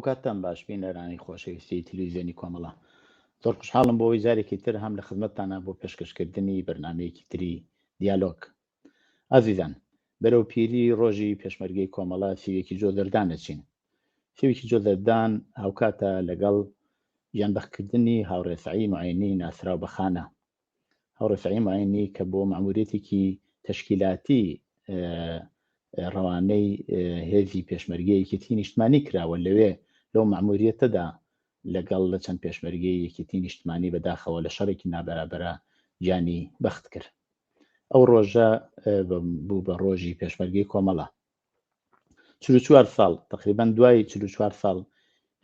ئەوکاتتان باش بینەرانی خۆشەویستی تلویزیۆنی کۆمەڵە. زۆر خوشحاڵم بۆ ئەوەی جارێکی تر هەم لە خزمەتتانا بۆ پێشکەشکردنی بەرنامەیەکی تری دیالۆگ. ئازیزان، بەرەو پیری ڕۆژی پێشمەرگەی کۆمەڵە سیوێکی جۆزەردان ئەچین. سیوێکی جۆزەردان هاوکاتە لەگەڵ گیانبەختکردنی هاوڕێ سەعی معینی ناسراو بە خانە. هاوڕێ سەعی معینی کە بۆ مەعموریەتێکی تەشکیلاتی ڕەوانەی هێزی پێشمەرگەی یەکێتی نیشتمانی کراوە لەوێ لەو مەعموریەتەدا لەگەڵ لە چەند پێشمەرگەی یەکێتی نیشتمانی بەداخەوە لە شەڕێکی نابەرابەرە گیانی بەخت کرد. ئەو ڕۆژە بوو بە ڕۆژی پێشمەرگەی کۆمەڵە. 44 ساڵ تقریبا دوای 44 ساڵ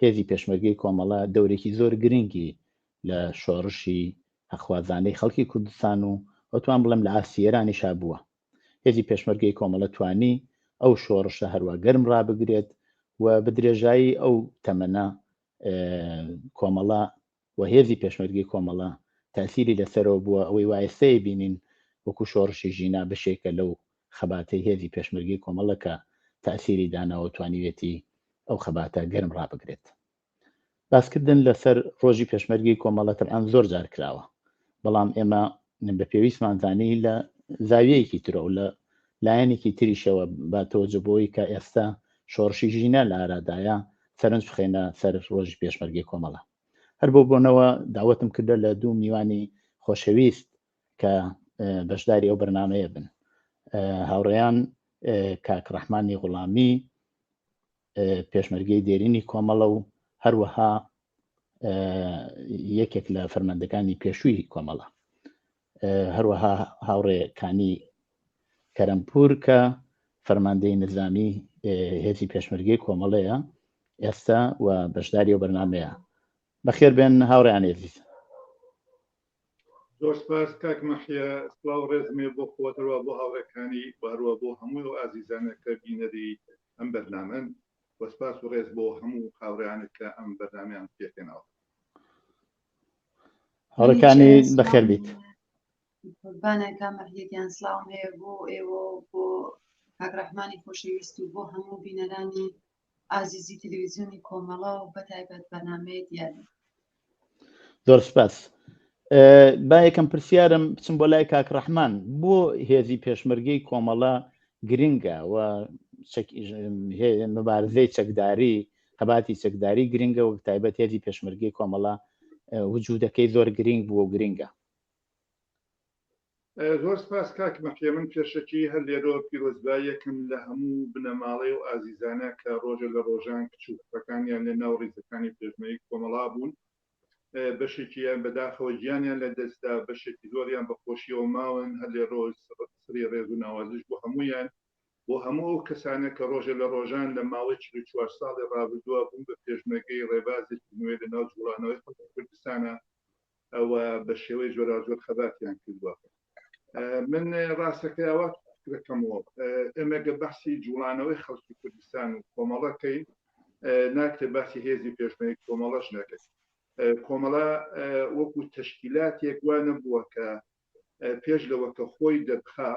هێزی پێشمەرگەی کۆمەڵە دەورێکی زۆر گرنگی لە شۆڕشی هەقخوازانەی خەڵکی کوردستان و ئەتوان بڵێم لە ئاستی ئێرانیشا بووە. هێزی پێشمەرگەی کۆمەڵە توانی ئەو شۆڕشە هەروا گەرم ڕابگرێت و بە درێژایی ئەو تەمەنە کۆمەڵە و هێزی پێشمەرگەی کۆمەڵە تاسیری لەسەرەوە بووە ئەوەی وا ئێستەی بینین وەکو شۆڕشی ژینا بەشێکە لەو خەباتەی هێزی پێشمەرگەی کۆمەڵە کە تاسیری داناوە توانیوێتی ئەو خەباتە گەرم ڕابگرێت. باسکردن لەسەر ڕۆژی پێشمەرگەی کۆمەڵە تەبعەن زۆر جار کراوە، بەڵام ئێمە بە پێویستمان زانی لە زاویەیەکی ترەوە لە لایەنێکی تریشەوە بە تەوەجۆ بەوەی کە ئێستا شۆڕشی ژینا لە ئارادایە سەرنج بخەینە سەر ڕۆژی پێشمەرگەی کۆمەڵە. هەر بەو بۆنەوە داوەتم کردە لە دوو میوانی خۆشەویست کە بەشداری ئەو بەرنامەیە بن، هاوڕێیان کاک ڕەحمانی غوڵامی پێشمەرگەی دێرینی کۆمەڵە و هەروەها یەکێک لە فەرماندەکانی پێشووی کۆمەڵە، هەروەها هاوڕێ کانی کەرەمپور کە فەرماندەی نزامی هێزی پێشمەرگەی کۆمەڵەیە ئێستا و بەشداری و بەرنمەیە. بەخێر بێن هاوڕێیان ئێزیز. زۆر سپاس کاک مەحیا، سڵاو ڕێزم هەیە بۆ خۆت هەروە بۆ هاوڕێکانی و هەروە بۆ هەموو ئەو ئازیزانە کە بینەری ئەم بەرنامەن و سپاس و ڕێز بۆ هەموو هاوڕێیانێک کە ئەم بەرنامەیان پێکهێناوە. هاوڕێکانی بەخێر بیت. قوربانە کاک مەحیا گیان، سڵاوم هەیە بۆ ئێوە و بۆ کاک ڕەحمانی خۆشەویست و بۆ هەموو بینەرانی ئازیزی تەلەویزیۆنی کۆمەڵە و بەتایبەت بەرنامەی دیاری. زۆر سپاس. با یەکەم پرسیارم بچم بۆ لای کاک ڕەحمان، بۆ هێزی پێشمەرگەی کۆمەڵە گرنگە و مبارزەی چەکداری خەباتی چەکداری گرنگە و تایبەت هێزی پێشمەرگەی کۆمەڵە وجودەکەی زۆر گرنگ بووە و گرنگە؟ زۆر سپاس کاک مەحیە، من پێشەکی هەر لێرەوە پیرۆزباییەکم لە هەموو بنەماڵەی و ئازیزانە کە ڕۆژێ لە ڕۆژان کچ و کوڕەکانیان لە ناو ڕیزەکانی پێشمەرگەی کۆمەڵا بوون، بەشێکیان بەداخەوە گیانیان لە دەستدا، بەشێکی زۆریان بە خۆشیەوە ماون، هەر لێرەوە سڕی ڕێز و ناوازش بۆ هەموویان، بۆ هەموو ئەو کەسانە کە ڕۆژێ لە ڕۆژان لە ماوەی 44 ساڵی ڕابردووە بوون بە پێشمەرگەی ڕێبازێکی نوێ لە ناو جوڵانەوەی خەڵکی کوردستانە و بە شێوەی جۆراوجۆر خەباتیان کردووە. من ڕاستەکەی ئەوە دەکەمەوە ئێمە گە بەحسی جوڵانەوەی خەڵکی کوردستان و کۆمەڵەکەی ناکرێت باسی هێزی پێشمەرگەی کۆمەڵەش نەکەین. کۆمەڵە وەکو تەشکیلاتێک وا نەبووە کە پێش لەوە کە خۆی دەربخا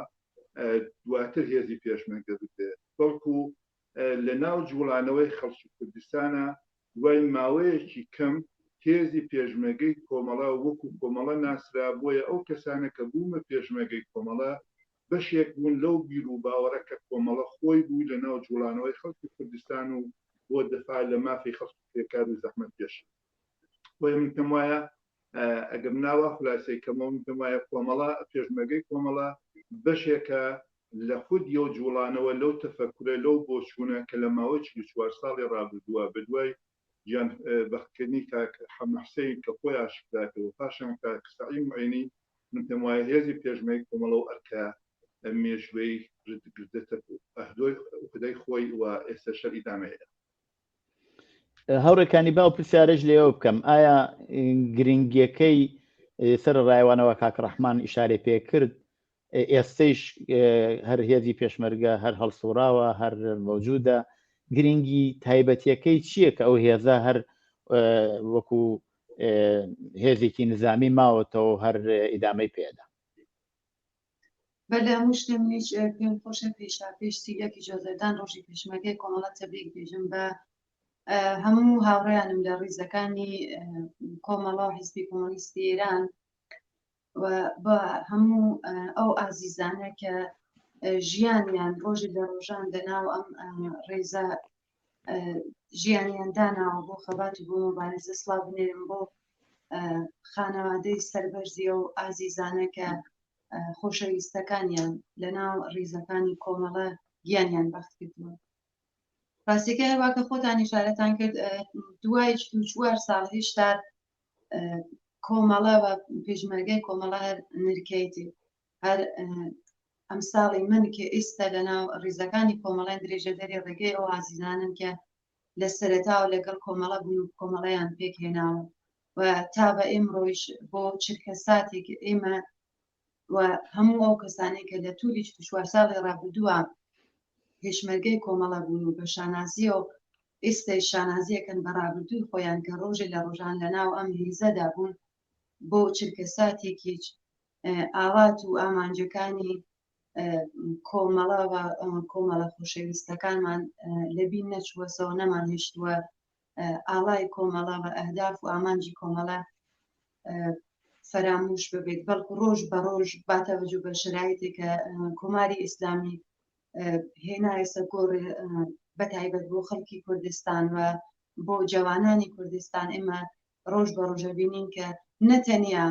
دواتر هێزی پێشمەرگە بگرێت، بەڵکو لە ناو جوڵانەوەی خەڵکی کوردستانە دوای ماوەیەکی کەم هێزی پێشمەرگەی کۆمەڵە وەکو کۆمەڵە ناسرا، بۆیە ئەو کەسانە کە بوومە پێشمەرگەی کۆمەڵە بەشێک بوون لەو بیر و باوەڕە کە کۆمەڵە خۆی بوو لە ناو جوڵانەوەی خەڵکی کوردستان و بۆ دەفاع لە مافی خەڵکی کرێکار و زەحمەتکێش. بۆیە من پێم وایە ئەگەر ناوە خولاسەی کەمەوە من پێم وایە کۆمەڵە پێشمەرگەی کۆمەڵە بەشێکە لە خودی ئەو جوڵانەوە، لەو تەفەکورە، لەو بۆچوونە کە لە ماوەی 44 ساڵی ڕابردووە بە دوای گیان بەختکردنی کاک حەمە حسین کە خۆی ئاشکرا کرد و پاشان کاک سەعی موعینی، من پێم وایە هێزی پێشمەرگەی کۆمەڵە و ئەرکە مێژوویەی گرتە ئەهدۆی عوهدەی خۆی و ئێستەش هەر ئیدامەی هەیە. هاوڕێکانی با ئەو پرسیارەش لێوە بکەم، ئایا گرنگیەکەی سەر ڕایوانەوە کاک ڕەحمان ئیشارەی پێ کرد، ئێستەیش هەر هێزی پێشمەرگە هەر هەڵسوڕاوە هەر مەوجودە، گرنگی تایبەتیەکەی چییە کە ئەو هێزە هەر وەکو هێزێکی نزامی ماوەتەوە هەر ئیدامەی پێدا؟ بەلێ هەموو شتێ منیش پێم خۆشە پێشا پێش 31 جۆزەردان ڕۆژی پێشمەرگەی کۆمەڵە تەبریک بێژم بە. هەموو هاوڕێیانم لە ڕیزەکانی کۆمەڵە و حیزبی کۆمۆنیستی ئێران و بە هەموو ئەو ئازیزانە کە ژیانیان ڕۆژی لە ڕۆژان دەناو ئەم ڕێزە ژیانیان داناوە بۆ خەبات و بۆ مۆبارزە سڵاو بنێرم بۆ خانەوادەی سەربەرزی و ئازیزانە کە خۆشەویستەکانیان لەناو ڕیزەکانی کۆمەڵە گیانیان بەخت کردووە. ڕاستیەکە هەروا کە خۆتان ئیشارەتان کرد دوای 44 ساڵ هێشتا کۆمەڵە و پێشمەرگەی کۆمەڵە هەر نرکەیتی هەر ئەم ساڵی من کە ئێستا لەناو ڕیزەکانی کۆمەڵێن درێژەدەری ڕێگەی ئەو ئازیزانن کە لە سەرەتاوە لەگەڵ کۆمەڵە بوون و کۆمەڵەیان پێکهێناوە و تا بە ئێمڕۆیش بۆ چرکە ساتێک ئێمە و هەموو ئەو کەسانەی کە لە تولی 44 ساڵی ڕابردووە پێشمەرگەی کۆمەڵە بوون و بە شانازیەوە ئێستای شانازیەکەن بە ڕابردووی خۆیان کە ڕۆژێ لە ڕۆژان لە ناو ئەم هێزەدا بوون بۆ چرکە ساتێکیش ئاوات و ئامانجەکانی کۆمەڵە و کۆمەڵە خۆشەویستەکانمان لەبیر نەچووەسەوە نەمان هێشتووە ئاڵای کۆمەڵە و ئەهداف و ئامانجی کۆمەڵە فەراموش ببێت بەڵکو ڕۆژ بە ڕۆژ باتەوەجو بە شرایطێک کە کۆماری ئیسلامی هێنایەسە گۆڕێ بەتایبەت بۆ خەڵکی کوردستان و بۆ جەوانانی کوردستان ئێمە ڕۆژ بە ڕۆژە بینین کە نەتەنیا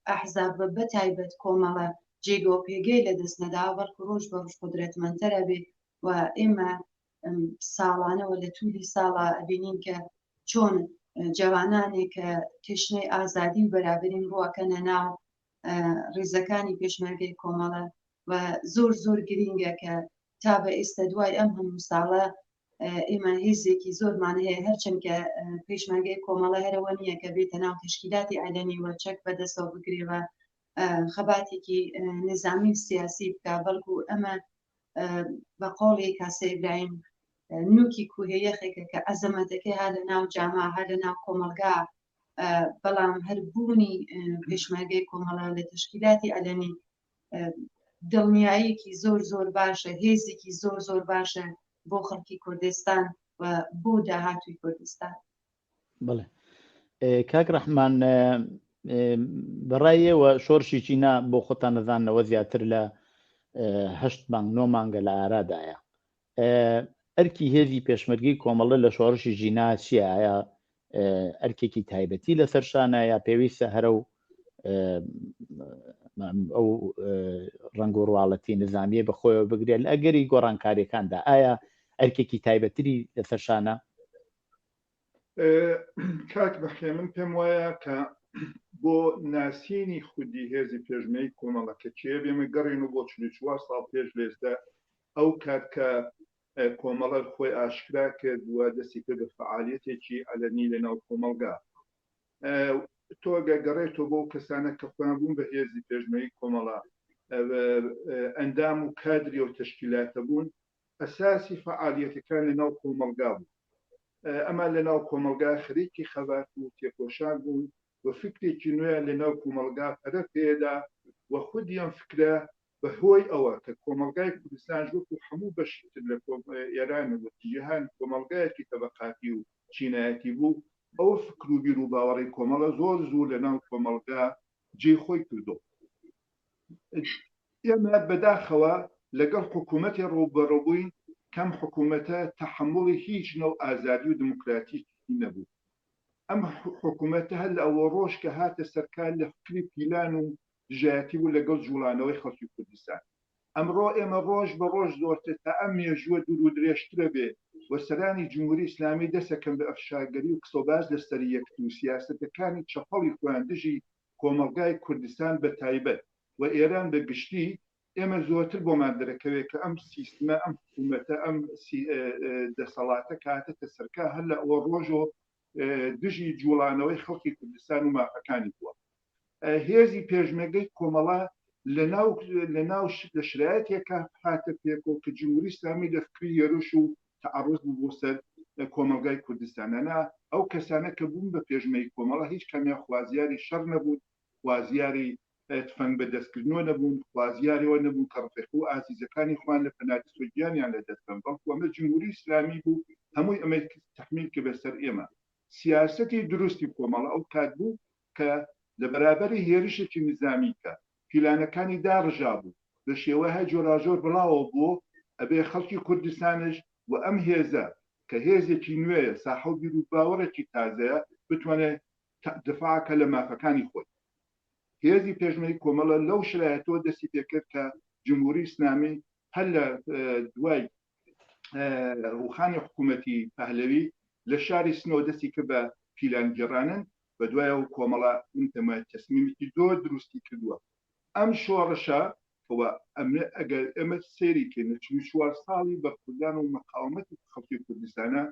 ئەحزاب بە بەتایبەت کۆمەڵە جێگە و پێگەی لە دەست نەداوە بەڵکو ڕۆژ بە ڕۆژ قودرەتمەندترە بێ و ئێمە ساڵانەوە لە تولی ساڵا ئەبینین کە چۆن جەوانانێک کە تێشنەی ئازادی و بەرابەرین ڕوەکەنە ناو ڕیزەکانی پێشمەرگەی کۆمەڵە و زۆر زۆر گرینگە کە تا بە ئێستا دوای ئەم هەموو ساڵە ئێمە هێزێکی زۆرمان هەیە هەرچەند کە پێشمەرگەی کۆمەڵە هەرەوە نییە کە بێتە ناو تەشکیلاتی عەلەنی و چەک بەدەستەوە بگرێ و خەباتێکی نظامی و سیاسی بکە بەڵکو ئەمە بە قۆڵی کاسە ئیبراهیم نوکی کوهێ یەخێکە کە عەزەمەتەکەی ها لە ناو جاما ها لە ناو کۆمەڵگا بەڵام هەر بوونی پێشمەرگەی کۆمەڵە لە تەشکیلاتی عەلەنی دڵنیاییەکی زۆر زۆر باشە هێزێکی زۆر زۆر باشە بۆ خەڵکی کوردستان و بۆ داهاتووی کوردستان. بەڵێ کاک ڕەحمان بەڕای ئێوە شۆرشی چینا بۆ خۆتان نەزاننەوە زیاتر لە هەشت مانگ نۆ مانگە لە ئارادایە ئەرکی هێزی پێشمەرگەی کۆمەڵە لە شۆڕشی ژینا چییە؟ ئایا ئەرکێکی تایبەتی لەسەر شانە یا پێویستە هەرە و ئەو ڕەنگ و ڕواڵەتی نظامیە بە خۆیەوە بگرێت لە ئەگەری گۆڕانکاریەکاندا ئایا ئەرکێکی تایبەتری لەسەر شانە؟ کاک بەخێ من پێم وایە کە بۆ ناسینی خودی هێزی پێشمەی کۆمەڵە کە کێ بێمە گەڕین و بۆ 44 ساڵ پێش لێستا ئەو کات کە کۆمەڵە خۆی ئاشکرا کرد و دەستی کرد بە فەعالیەتێکی عەلەنی لە ناو کۆمەڵگا. تۆ گەر گەڕێتەوە بۆ ئەو کەسانە کە خۆیان بوون بە هێزی پێشمەرگەی کۆمەڵە، ئەندام و کادری ئەو تەشکیلاتە بوون، ئەساسی فەعالیەتەکان لە ناو کۆمەڵگا بوو. ئەمان لە ناو کۆمەڵگا خەریکی خەبات و تێکۆشان بوون و فکرێکی نوێیان لە ناو کۆمەڵگا پەرە پێدا و خودی ئەم فکرە بە هۆی ئەوە کە کۆمەڵگای کوردستانش وەکوو هەموو بەشی تر لە ئێران و جیهان کۆمەڵگایەکی تەبەقاتی و چینایەتی بوو، ئەوە فکر و بیر و باوەڕی کۆمەڵە زۆر زوو لە ناو کۆمەڵگا جێی خۆی کردۆ. ئێمە بەداخەوە لەگەڵ حکوومەتێ ڕووبەڕوو بووین کەم حکوومەتە تەحەموڵی هیچ نەو ئازادی و دموکراتیکی نەبوو. ئەم حکوومەتە هەر لە ئەوە ڕۆژ کە هاتە سەرکار لە فکری پیلان و دژایەتی بوو لەگەڵ جوڵانەوەی خەڵکی کوردستان. ئەمڕۆ ئێمە ڕۆژ بە ڕۆژ زۆرتر تا ئەم مێژووە دوور و درێژترە بێ و سەرانی جمهوری ئیسلامی دەسەکەن بە ئەفشاگەری و قسەوباس لە سەر یەکتر و سیاسەتەکانی چەپەڵی خۆیان دژی کۆمەڵگای کوردستان بە تایبەت و ئێران بە گشتی ئێمە زۆرتر بۆمان دەرەکەوێ کە ئەم سیستمە ئەم حکوومەتە ئەم دەسەڵاتە کە هاتەتە سەرکار هەر لە ئەوە ڕۆژۆ دژی جوڵانەوەی خەڵکی کوردستان و مافەکانی بووە. هێزی پێشمەرگەی کۆمەڵە لە ناو لە ناو لە شرایەتێکا هاتە پێکۆ کە جمهوری ئیسلامی لە فکری هێرش و تەعەڕوز بوو بۆ سەر کۆمەڵگای کوردستان. نا ئەو کەسانە کە بوون بە پێشمەی کۆمەڵە هیچ کامیان خوازیاری شەڕ نەبوون، خوازیاری تفەنگ بە دەست کردنەوە نەبوون، خوازیاری ئەوە نەبوون کە ڕفیق و ئازیزەکانی خۆیان لە پەنا دەست و گیانیان لە دەست بەن، بەڵکو ئەمە جمهوری ئیسلامی بوو. هەمووی ئەمەی تەحمیل کرد بەسەر ئێمە. سیاسەتی دروستی کۆمەڵە ئەو کات بوو کە لە بەرابەری هێرشێکی نیزامی کە پیلانەکانی داڕژابوو بە شێوەهای جۆراوجۆر بڵاوە بوو ئەبێ خەڵکی کوردستانش و ئەم هێزە کە هێزێکی نوێیە ساحە و بیروباوەڕێکی تازەیە بتوانێ دفاع کە لە مافەکانی خۆی. هێزی پێشمەرگەی کۆمەڵە لەو شرایەتەوە دەستی پێکرد کە جمهوری ئیسلامی هەر لە دوای ڕوخانی حکوومەتی پەهلەوی لە شاری سنەوە دەستی کرد بە پیلانگێڕانن بە دوای ئەو کۆمەڵە من پێم وایە تەسمیمێکی زۆر دروستی کردووە ئەم شۆڕشە کەوا ئەمێ ئەگەر ئێمە سەیری کەین لە 44 ساڵی بەرخودان و مقاومەتی خەڵکی کوردستانە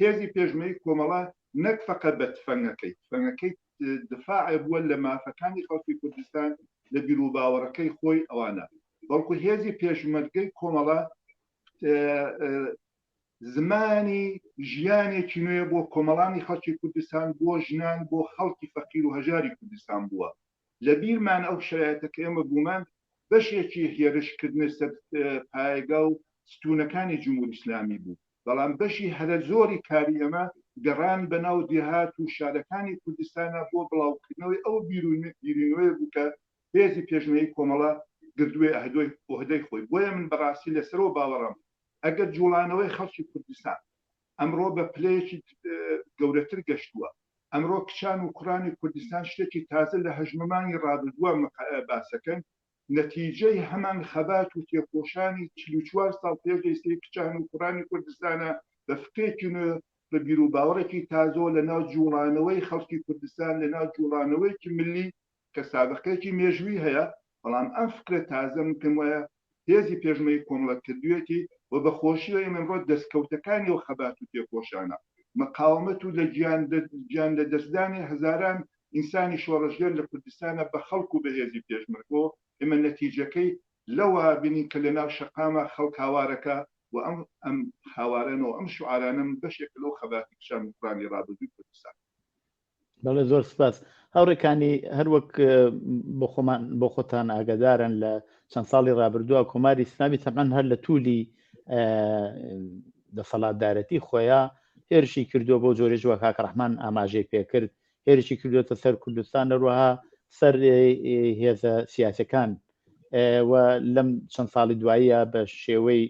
هێزی پێشمەرگەی کۆمەڵە نەک فەقەت بە تفەنگەکەی، تفەنگەکەی دفاع بووە لە مافەکانی خەڵکی کوردستان لە بیروباوەڕەکەی خۆی ئەوانە، بەڵکو هێزی پێشمەرگەی کۆمەڵە زمانی ژیانێکی نوێ بۆ کۆمەڵانی خەڵکی کوردستان، بۆ ژنان، بۆ خەڵکی فەقیر و هەژاری کوردستان بووە. لە بیرمان ئەو شەرایتە کە ئێمە بوومان بەشێکی هێرشکردنە سەر پایەگا و ستوونەکانی جمهوری ئیسلامی بوو. بەڵام بەشی هەرە زۆری کاری ئێمە گەڕان بە ناو دێهات و شارەکانی کوردستانە بۆ بڵاوکردنەوەی ئەو بیری نوێ بوو کە هێزی پێشمەرگەی کۆمەڵە گردووێ ئەهدۆی ئۆهدەی خۆی. بۆیە من بەڕاستی لەسەرەوە باوەڕم ئەگەر جوڵانەوەی خەڵکی کوردستان ئەمڕۆ بە پلەیەکی گەورەتر گەشتووە، ئەمڕۆ کچان و کوڕانی کوردستان شتێکی تازە لە هەژمەمانی ڕابردووە باسەکەن، نەتیجەی هەمان خەبات و تێکۆشانی 44 ساڵ پێش ئێستەی کچان و کوڕانی کوردستانە بە فکرێکی نوێ، بە بیروباوەڕێکی تازەوە لە ناو جوڵانەوەی خەڵکی کوردستان، لە ناو جوڵانەوەیەکی ملی کە سابقەیەکی مێژووی هەیە، بەڵام ئەم فکرە تازە من پێم وایە هێزی پێشمەرگەی کۆمەڵە کردوویەتی و بە خۆشیەوە ئێمە ئەمڕۆ دەستکەوتەکانی ئەو خەبات و تێکۆشانە، مقاومەت و لە گیان لە دەستدانی هەزاران ئینسانی شۆڕشگێر لە کوردستانە بە خەڵک و بە هێزی پێشمەرگەوە ئێمە نەتیجەکەی لەوە بینین کە لە ناو شەقامە خەڵک هاوارەکا و ئەم ئەم هاوارانە و ئەم شوعارانە من بەشێکە لەو خەباتی کچان و کوڕانی ڕابردووی کوردستان. بەڵێ زۆر سپاس هاوڕێکانی هەروەک بۆ خۆمان بۆ خۆتان ئاگادارن لە چەند ساڵی ڕابردووە کۆماری ئیسلامی تەبعەن هەر لە تولی دەسەڵاتدارەتی خۆیان هێرشی کردووە بۆ جۆرێک وە کاک ڕەحمان ئاماژەی پێکرد هێرشی کردوێتە سەر کوردستان لەروەها سەر هێزە سیاسەکان و لەم چەند ساڵی دواییە بە شێوەی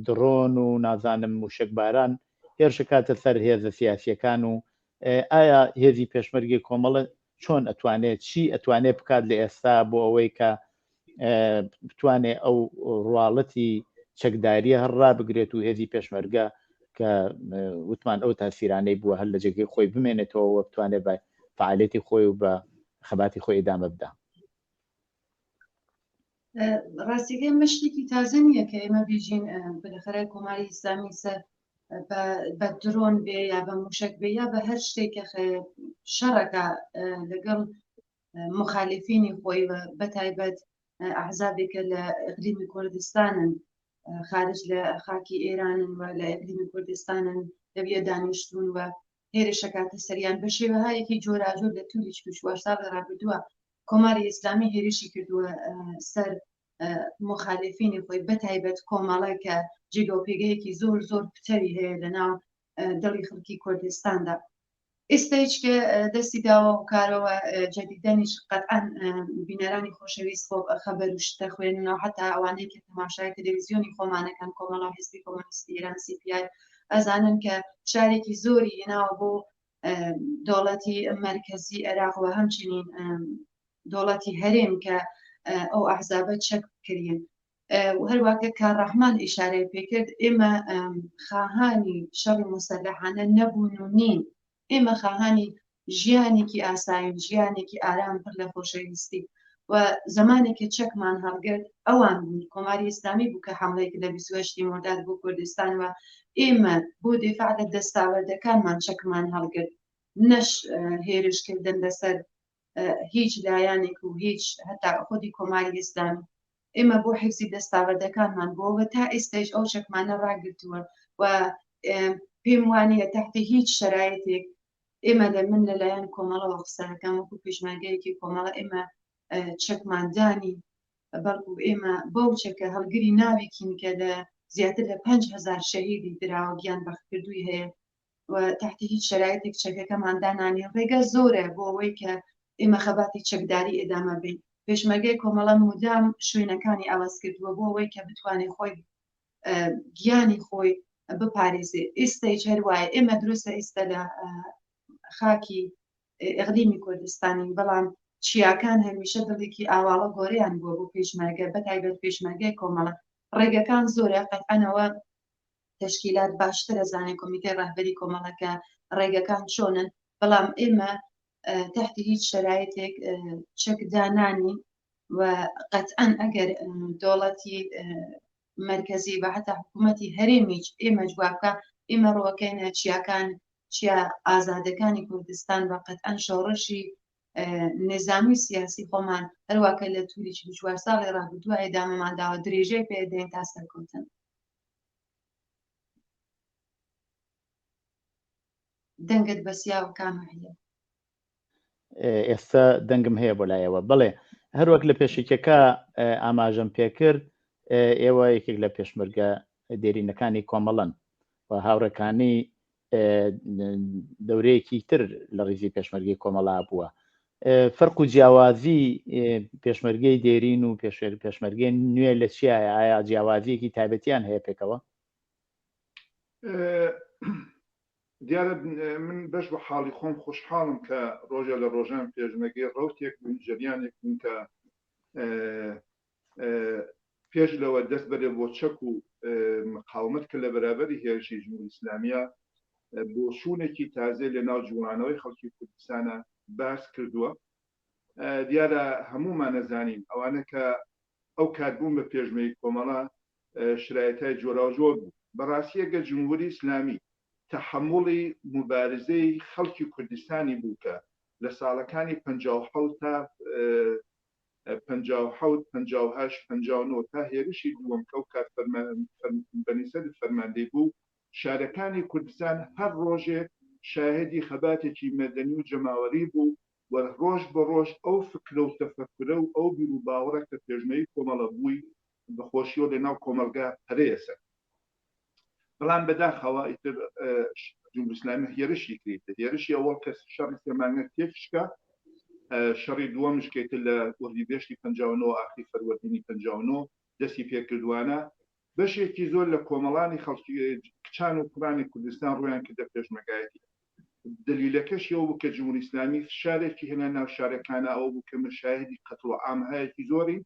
دڕۆن و نازانم موشکباران هێرشەکاتە سەر هێزە سیاسیەکان و ئایا هێزی پێشمەرگەی کۆمەڵە چۆن ئەتوانێت چی ئەتوانێت بکات لە ئێستا بۆ ئەوەی کە بتوانێت ئەو ڕواڵەتی چەکداریە هەر ڕابگرێت و هێزی پێشمەرگە کە وتمان ئەو تاسیرانەی بووە هەر لە جێگەی خۆی بمێنێتەوە و بتوانێت بە فعالێتی خۆی و بە خەباتی خۆی ئیدامە بدا. ڕاستیەکەی ئەمە شتێکی تازە نییە کە ئێمە بیژین بلەخەرە کۆماری ئیسلامی سەر بە درۆن بێ یا بە موشک بێ یا بە هەر شتێک کە شەڕەکە لەگەڵ مخالفینی خۆی و بەتایبەت ئەحزابێکە لە ئەقلیمی کوردستانن خارج لە خاکی ئێرانن و لە ئەقلیمی کوردستانن لەویە دانیشتون و هێرشەکاتە سەریان بە شێوەهایەکی جۆراجۆر لە تولی 44 ساڵی ڕابردووە کۆماری ئیسلامی هێرشی کردووە سەر مخالفینی خۆی بەتایبەت کۆمەڵە کە جێگە و پێگەیەکی زۆر زۆر پتەوی هەیە لە ناو دڵی خەڵکی کوردستاندا ئێستایش کە دەستی داوە و کارەوە جەدیدەنیش قەتعەن بینەرانی خۆشەویست خۆ خەبەر و شتە خوێننەوە حتا ئەوانەی کە تەماشای تەلەویزیۆنی خۆمانەکەن کۆمەڵە حیزبی کۆمۆنیستی ئێران CPI ئەزانن کە فشارێکی زۆری هێناوە بۆ دەوڵەتی مەرکەزی عێراق و هەمچنین دەوڵەتی هەرێم کە ئەو ئەحزابە چەک بکرێن و هەروواکە کارڕەحمان ئیشارەی پێکرد ئێمە خاهانی شەڕی مسەلحانە نەبوون و نین ئێمە خاهانی ژیانێکی ئاسایین ژیانێکی ئارام پڕ لە خۆشەویستی و زمانێک کە چەکمان هەڵگرت ئەوان بوون کۆماری ئیسلامی بوو کە حملەی کرد لە 28 مرداد بۆ کوردستان و ئێمە بۆ دیفاع لە دەستاوەردەکانمان چەکمان هەڵگرت نەش هێرشکردن لەسەر هیچ لایەنێک و هیچ هەتا خودی کۆماری ئیسلامی ئێمە بۆ حیفزی دەستاوەردەکانمان بۆ تا ئێستایش ئەو چەکمانە ڕاگرتووە و پێم وانە تحتی هیچ شرایطێک ئێمە لە من لەلایەن کۆمەڵەوە قسەکەم وەکو پێشمەرگەیەکی کۆمەڵە ئێمە چەکماندانی بەڵکو ئێمە بەو چەکە هەڵگری ناوێکین کە لە زیاتر لە 5هزار شەهیدی دراوە گیان بەختکردووی هەیە و تحتی هیچ شرایطێک چەکەکەمان دانانی ڕێگە زۆرە بۆ ئەوەی کە ئێمە خەباتی چەکداری ئێدامە بین پێشمەرگەی کۆمەڵە مدام شوێنەکانی عەوەز کردووە بۆ ئەوەی کە بتوانێت خۆی گیانی خۆی بپارێزێ ئێستەیش هەر وایە ئێمە دروستە ئێستا لە خاکی ئەقلیمی کوردستانین بەڵام چیاکان هەمیشە دڵێکی ئاواڵە گۆریان بووە بۆ پێشمەرگە بە تایبەت پێشمەرگەی کۆمەڵە ڕێگەکان زۆرە قەتعەنەوە تەشکیلات باشترە زانێ کۆمیتەی ڕەهبەری کۆمەڵەکە ڕێگەکان چۆنن بەڵام ئێمە تحتی هیچ شەرایتێک چەک دانانی و قەتعەن ئەگەر دەوڵەتی مرکزی بە حتا حکوومەتی هەرێمیش ئێمە جوابکە ئێمە ڕوەکەینە چیاکان چیا ئازادەکانی کوردستان بە قەتعەن شۆڕشی نظامی سیاسی خۆمان هەروواکە لە توری 44 ساڵی ڕابردووە ئێدامەمان داوە درێژەی پێدەین تا سەرکەوتن. دەنگت بەسیاوە کامە هەیە؟ ئێستا دەنگم هەیە بۆ لایەوە بڵێ هەروەک لە پێشێکەکە ئاماژەم پێکرد ئێوە یەکێک لە پێشمەرگە دێرینەکانی کۆمەڵەن و هاوڕێکانی دەورەیەکی تر لە ڕیزی پێشمەرگەی کۆمەڵا بووە فەرق و جیاوازی پێشمەرگەی دێرین و پێشمەرگەی نوێ لە چیایە ئایا جیاوازیەکی تایبەتیان هەیە پێکەوە دیارە من بەش بە حاڵی خۆم خۆشحاڵم کە ڕۆژە لە ڕۆژان پێشمەگەی ڕوتێک بوون جریانێک بوون کە پێش لەوە دەست بەرێ بۆ چەک و مقاومەت کە لە بەرابەری هێرشی جمهوری ئیسلامیە بۆچوونێکی تازەی لە ناو جوڵانەوەی خەڵکی کوردستانە باس کردووە. دیارە هەموومان ئەزانین ئەوانە کە ئەو کات بوون بە پێشمەی کۆمەڵە شرایتای جۆراوجۆر بوو. بەڕاستی ئەگەر جمهوری ئیسلامی تەحەموڵی موبارزەی خەڵکی کوردستانی بوو کە لە ساڵەکانی 57 تا 57، 58، 59 تا هێرشی دووەم کە ئەو کات بەنیسەدر فەرماندەی بوو، شارەکانی کوردستان هەر ڕۆژێک شاهێدی خەباتێکی مەدەنی و جەماوەری بوو و ڕۆژ بە ڕۆژ ئەو فکرە و تەفەکورە و ئەو بیر و باوەڕە کە پێشمەی کۆمەڵە بووی بە خۆشیەوە لە ناو کۆمەڵگا پەرەیە سەند. بەڵام بەداخەوە ئیتر جمهوری ئیسلامی هێرشی کرد هێرشی ئەوەڵ کە شەڕی سێ مانگە تێکشکا شەڕی دووەمش کە ئیتر لە ئوردیبێشتی 59 ئاخری فەروەردینی 59 دەستی پێکردوانە بەشێکی زۆر لە کۆمەڵانی خەڵکی کچان و کوڕانی کوردستان ڕویان کردە پێشمەگایەتی دلیلەکەشی ئەوە بوو کە جمهوری ئیسلامی فشارێکی هێنا ناو شارەکانە ئەوە بوو کە مشاهدی قەتڵ و عام هایەکی زۆرین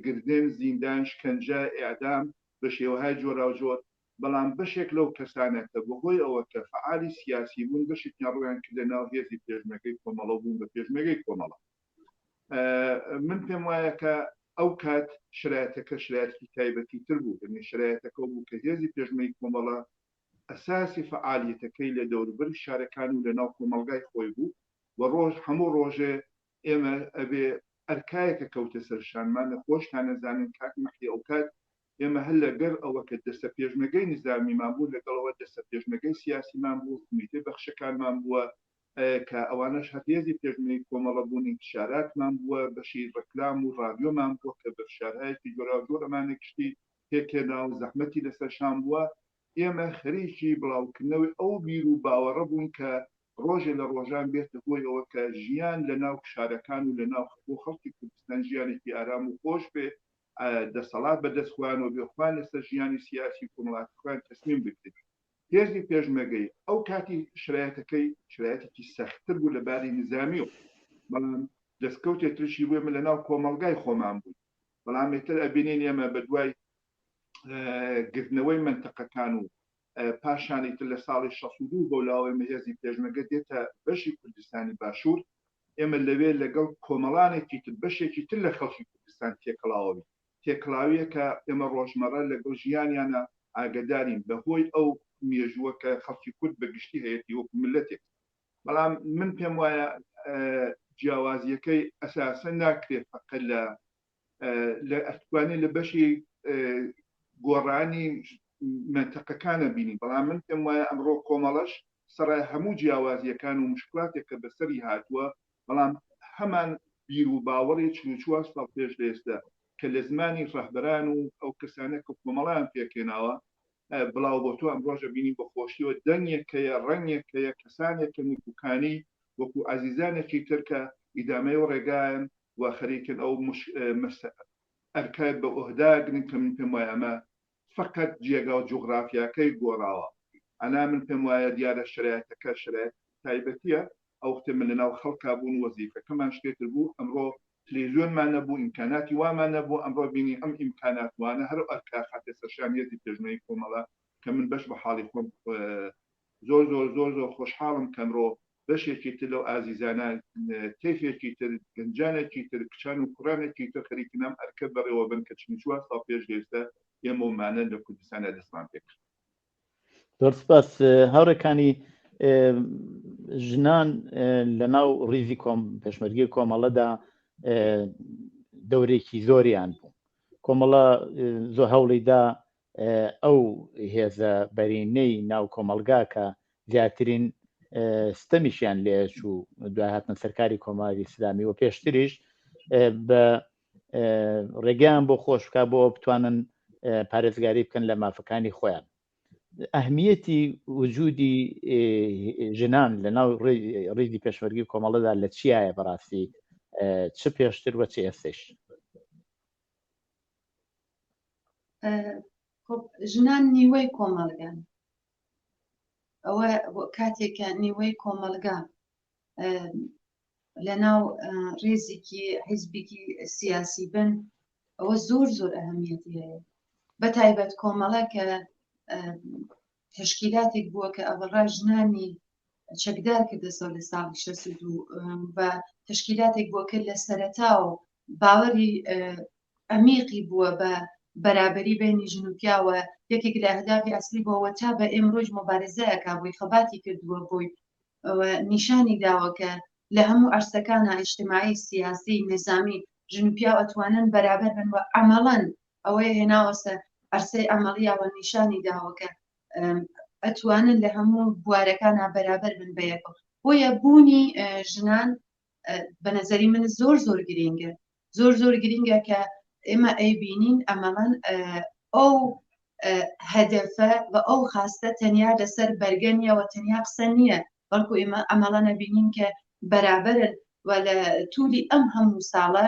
گردن زیندان شکەنجە ئێعدام بە شێوەهای جۆراوجۆر، بەڵام بەشێک لەو کەسانە کە بەهۆی ئەوە کە فەعالی سیاسی بوون بەشێکیان ڕوویان کردە ناو هێزی پێشمەرگەی کۆمەڵە و بوون بە پێشمەرگەی کۆمەڵە. من پێم وایە کە ئەو کات شرایەتەکە شرایەتێکی تایبەتی تر بوو، یەعنی شرایەتەکە بوو کە هێزی پێشمەرگەی کۆمەڵە ئەساسی فەعالیەتەکەی لە دەوروبەری شارەکان و لە ناو کۆمەڵگای خۆی بوو و ڕۆژ هەموو ڕۆژێ ئێمە ئەبێ ئەرکایەکە کەوتە سەر شانمان خۆشتان ئەزانن کاک مەحی ئەوکات ئێمە هەر لەگەر ئەوە کە دەستە پێشمەگەی نیزامیمان بوو لەگەڵ ئەوە دەستە پێشمەگەی سیاسیمان بوو کومیتەی بەخشەکانمان بووە کە ئەوانەش هەر هێزی پێشمەگەی کۆمەڵە بوون ئینتشاراتمان بووە بەشی ڕێکلام و ڕادیۆمان بووە کە بە فشارهایەکی جۆراوجۆر ئەمانە گشتی پێکهێنا و زەحمەتی لەسەر شان بووە ئێمە خەریکی بڵاوکردنەوەی ئەو بیر و باوەڕە بووین کە ڕۆژێ لە ڕۆژان بێتە هۆی ئەوە کە ژیان لە ناو شارەکان و لە ناو بۆ خەڵکی کوردستان ژیانێکی ئارام و خۆش بێ، دەسەڵات بە دەست خۆیانەوە بێ، خۆیان لەسەر ژیانی سیاسی و کۆمەڵاتی خۆیان تەسمیم بگرن. هێزی پێشمەرگەی ئەو کاتی شرایەتەکەی شرایەتێکی سەختتر بوو لە باری نیزامیەوە، بەڵام دەستکەوتێ ترشی بوو، ئێمە لە ناو کۆمەڵگای خۆمان بووین، بەڵام ئیتر ئەبینین ئێمە بە دوای گرتنەوەی مەنتەقەکان و پاشان ئیتر لە ساڵی 62 بەو لاوە ئێمە هێزی پێشمەرگە دێتە بەشی کوردستانی باشوور، ئێمە لەوێ لەگەڵ کۆمەڵانێکی تر بەشێکی تر لە خەڵکی کوردستان تێکەڵاوەبین، تێکەڵاوییەکە ئێمە ڕۆژمەڕە لەگەڵ ژیانیانە ئاگەدارین بە هۆی ئەو مێژووە کە خەڵکی کورد بە گشتی هەیەتی وەکو میللەتێک. بەڵام من پێم وایە جیاوازییەکەی ئەساسەن ناکرێت فەقەت لە لە ئەتوانێت لە بەشی گۆڕانی مەنتەقەکانە بینی، بەڵام من پێم وایە ئەمڕۆ کۆمەڵەش سەڕای هەموو جیاوازییەکان و مشکلاتێک کە بەسەری هاتووە، بەڵام هەمان بیر و باوەڕی 44 ساڵ پێش لە ئێستا. کە لە زمانی ڕەهبەران و ئەو کەسانە کە کۆمەڵیان پێکهێناوە بڵاو بۆ تۆ ئەمڕۆژە بینی بە خۆشیەوە دەنگێک هەیە ڕەنگێک هەیە کەسانێکن وەکو کانی وەکو ئازیزانێکی تر کە ئیدامەی و ڕێگایان و خەریکن ئەو ئەرکە بە ئۆهداگرن کە من پێم وایە ئەمە فەقەت جێگا و جوغرافیاکەی گۆڕاوە ئەنا من پێم وایە دیارە شەرایتەکە شەرایت تایبەتیە ئەو وەختێ من لەناو خەڵکا بوون وەزیفەکەمان شتێتر بوو ئەمڕۆ تلیزیۆنمان نەبوو ئیمکاناتی وامان نەبوو ئەمڕۆ بینی ئەم ئیمکانات وانە هەر ئەرکە خاتە سەرشان هێزی پێشمەرگەی کۆمەڵە کە من بەش بە حاڵی خۆم زۆر زۆر زۆر زۆر خۆشحاڵم کە ئەمڕۆ بەشێکی تر لەو ئازیزانە تەیفێکی تر گەنجانێکی تر کچان و کوڕانێکی تر خەریکن ئەم ئەرکە بەڕێوەبن کە 44 ساڵ پێش لە ئێستا ئێمە و مانە لە کوردستانە دەستمان پێکرد. زۆر سپاس هاوڕێکانی ژنان لە ناو ڕیزی کۆم پێشمەرگی کۆمەڵەدا دەورێکی زۆریان بوو کۆمەڵە زۆر هەوڵی دا ئەو هێزە بەرینەی ناو کۆمەڵگا کە زیاترین ستەمیشیان لێچوو دوای هاتنە سەرکاری کۆماری ئیسلامی و پێشتریش بە ڕێگەیان بۆ خۆش بکە بۆ بتوانن پارێزگاری بکەن لە مافەکانی خۆیان ئەهمیەتی وجودی ژنان لە ناو ڕیزی پێشمەرگی کۆمەڵەدا لە چیایە بەڕاستی چ پێشتر وە چ ئێستش؟ ژنان نیوەی کۆمەڵگەن ئەوە کاتێکە نیوەی کۆمەڵگا لە ناو ڕێزێکی حیزبێکی سیاسی بن ئەوە زۆر زۆر ئەهمیەتی هەیە بە تایبەت کۆمەڵە کە تەشکیلاتێک بووە کە ئەوەڕا ژنانی چەکدار کردەسەوە لە ساڵی 62 بە تەشکیلاتێک بووە کە لە سەرەتاوە باوەری عەمیقی بووە بە بەرابەری بینی ژن و پیاوە یەکێک لە ئەهدافی ئەسلی بۆوە تا بە ئێمڕۆژ مۆبارزەیەکا بۆی خەباتی کردووە بۆی نیشانی داوە کە لە هەموو عەرسەکانە ئیجتماعی سیاسی نظامی ژن و پیاو ئەتوانن بەرابەر بن و عەمەڵەن ئەوەی هێناوەسە عەرسەی عەمەڵیاوە نیشانی داوە کە ئەتوانن لە هەموو بوارەکانە بەرابەر بن بە یەکەوە بۆیە بوونی ژنان بە نەزەری من زۆر زۆر گرینگە زۆر زۆر گرینگە کە ئێمە ئەیبینین ئەمەڵەن ئەو هەدەفە و ئەو خاستە تەنیا لەسەر بەرگە نییە و تەنیا قسە نییە بەڵکو ئێمە ئەمەڵەن ئەبینین کە بەرابەرن و لە تولی ئەم هەموو ساڵە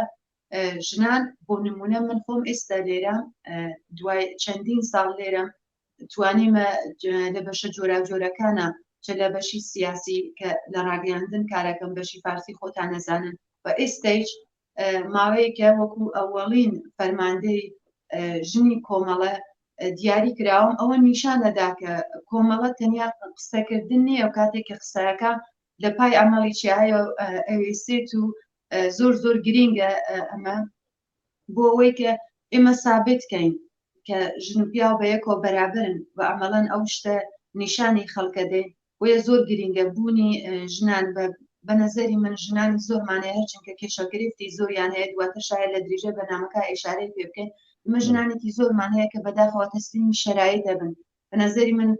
ژنان بۆ نمونە من خۆم ئێستا لێرە دوای چەندین ساڵ لێرە توانیمە لە بەشە جۆراوجۆرەکانە چ لە بەشی سیاسی کە لە ڕاگەیاندن کارەکەم بەشی فارسی خۆتان نەزانن و ئێستەیش ماوەیەکە وەکو ئەوەڵین فەرماندەی ژنی کۆمەڵە دیاری کراوم ئەوە نیشان دەدا کە کۆمەڵە تەنیا قسەکردن نییە و کاتێک کە قسەکە لە پای ئەمەڵی چیایە ئەوێسێت و زۆر زۆر گرینگە ئەمە بۆ ئەوەی کە ئێمە سابت کەین کە ژن و پیاو بە یەکەوە بەرابرن و عملەن ئەو شتە نیشانی خەڵکە دەین بۆیە زۆر گرینگە بوونی ژنان بە بە نەزەری من ژنانی زۆرمان هەیە هەرچەند کە کێشە گرفتی زۆریان هەیە دواتر شاید لە درێژەی بەرنامەکە ئیشارەی پێ بکەین ئمە ژنانێکی زۆرمان هەیە کە بەداخەوە تەسلیمی شەرایط دەبن بە نەزەری من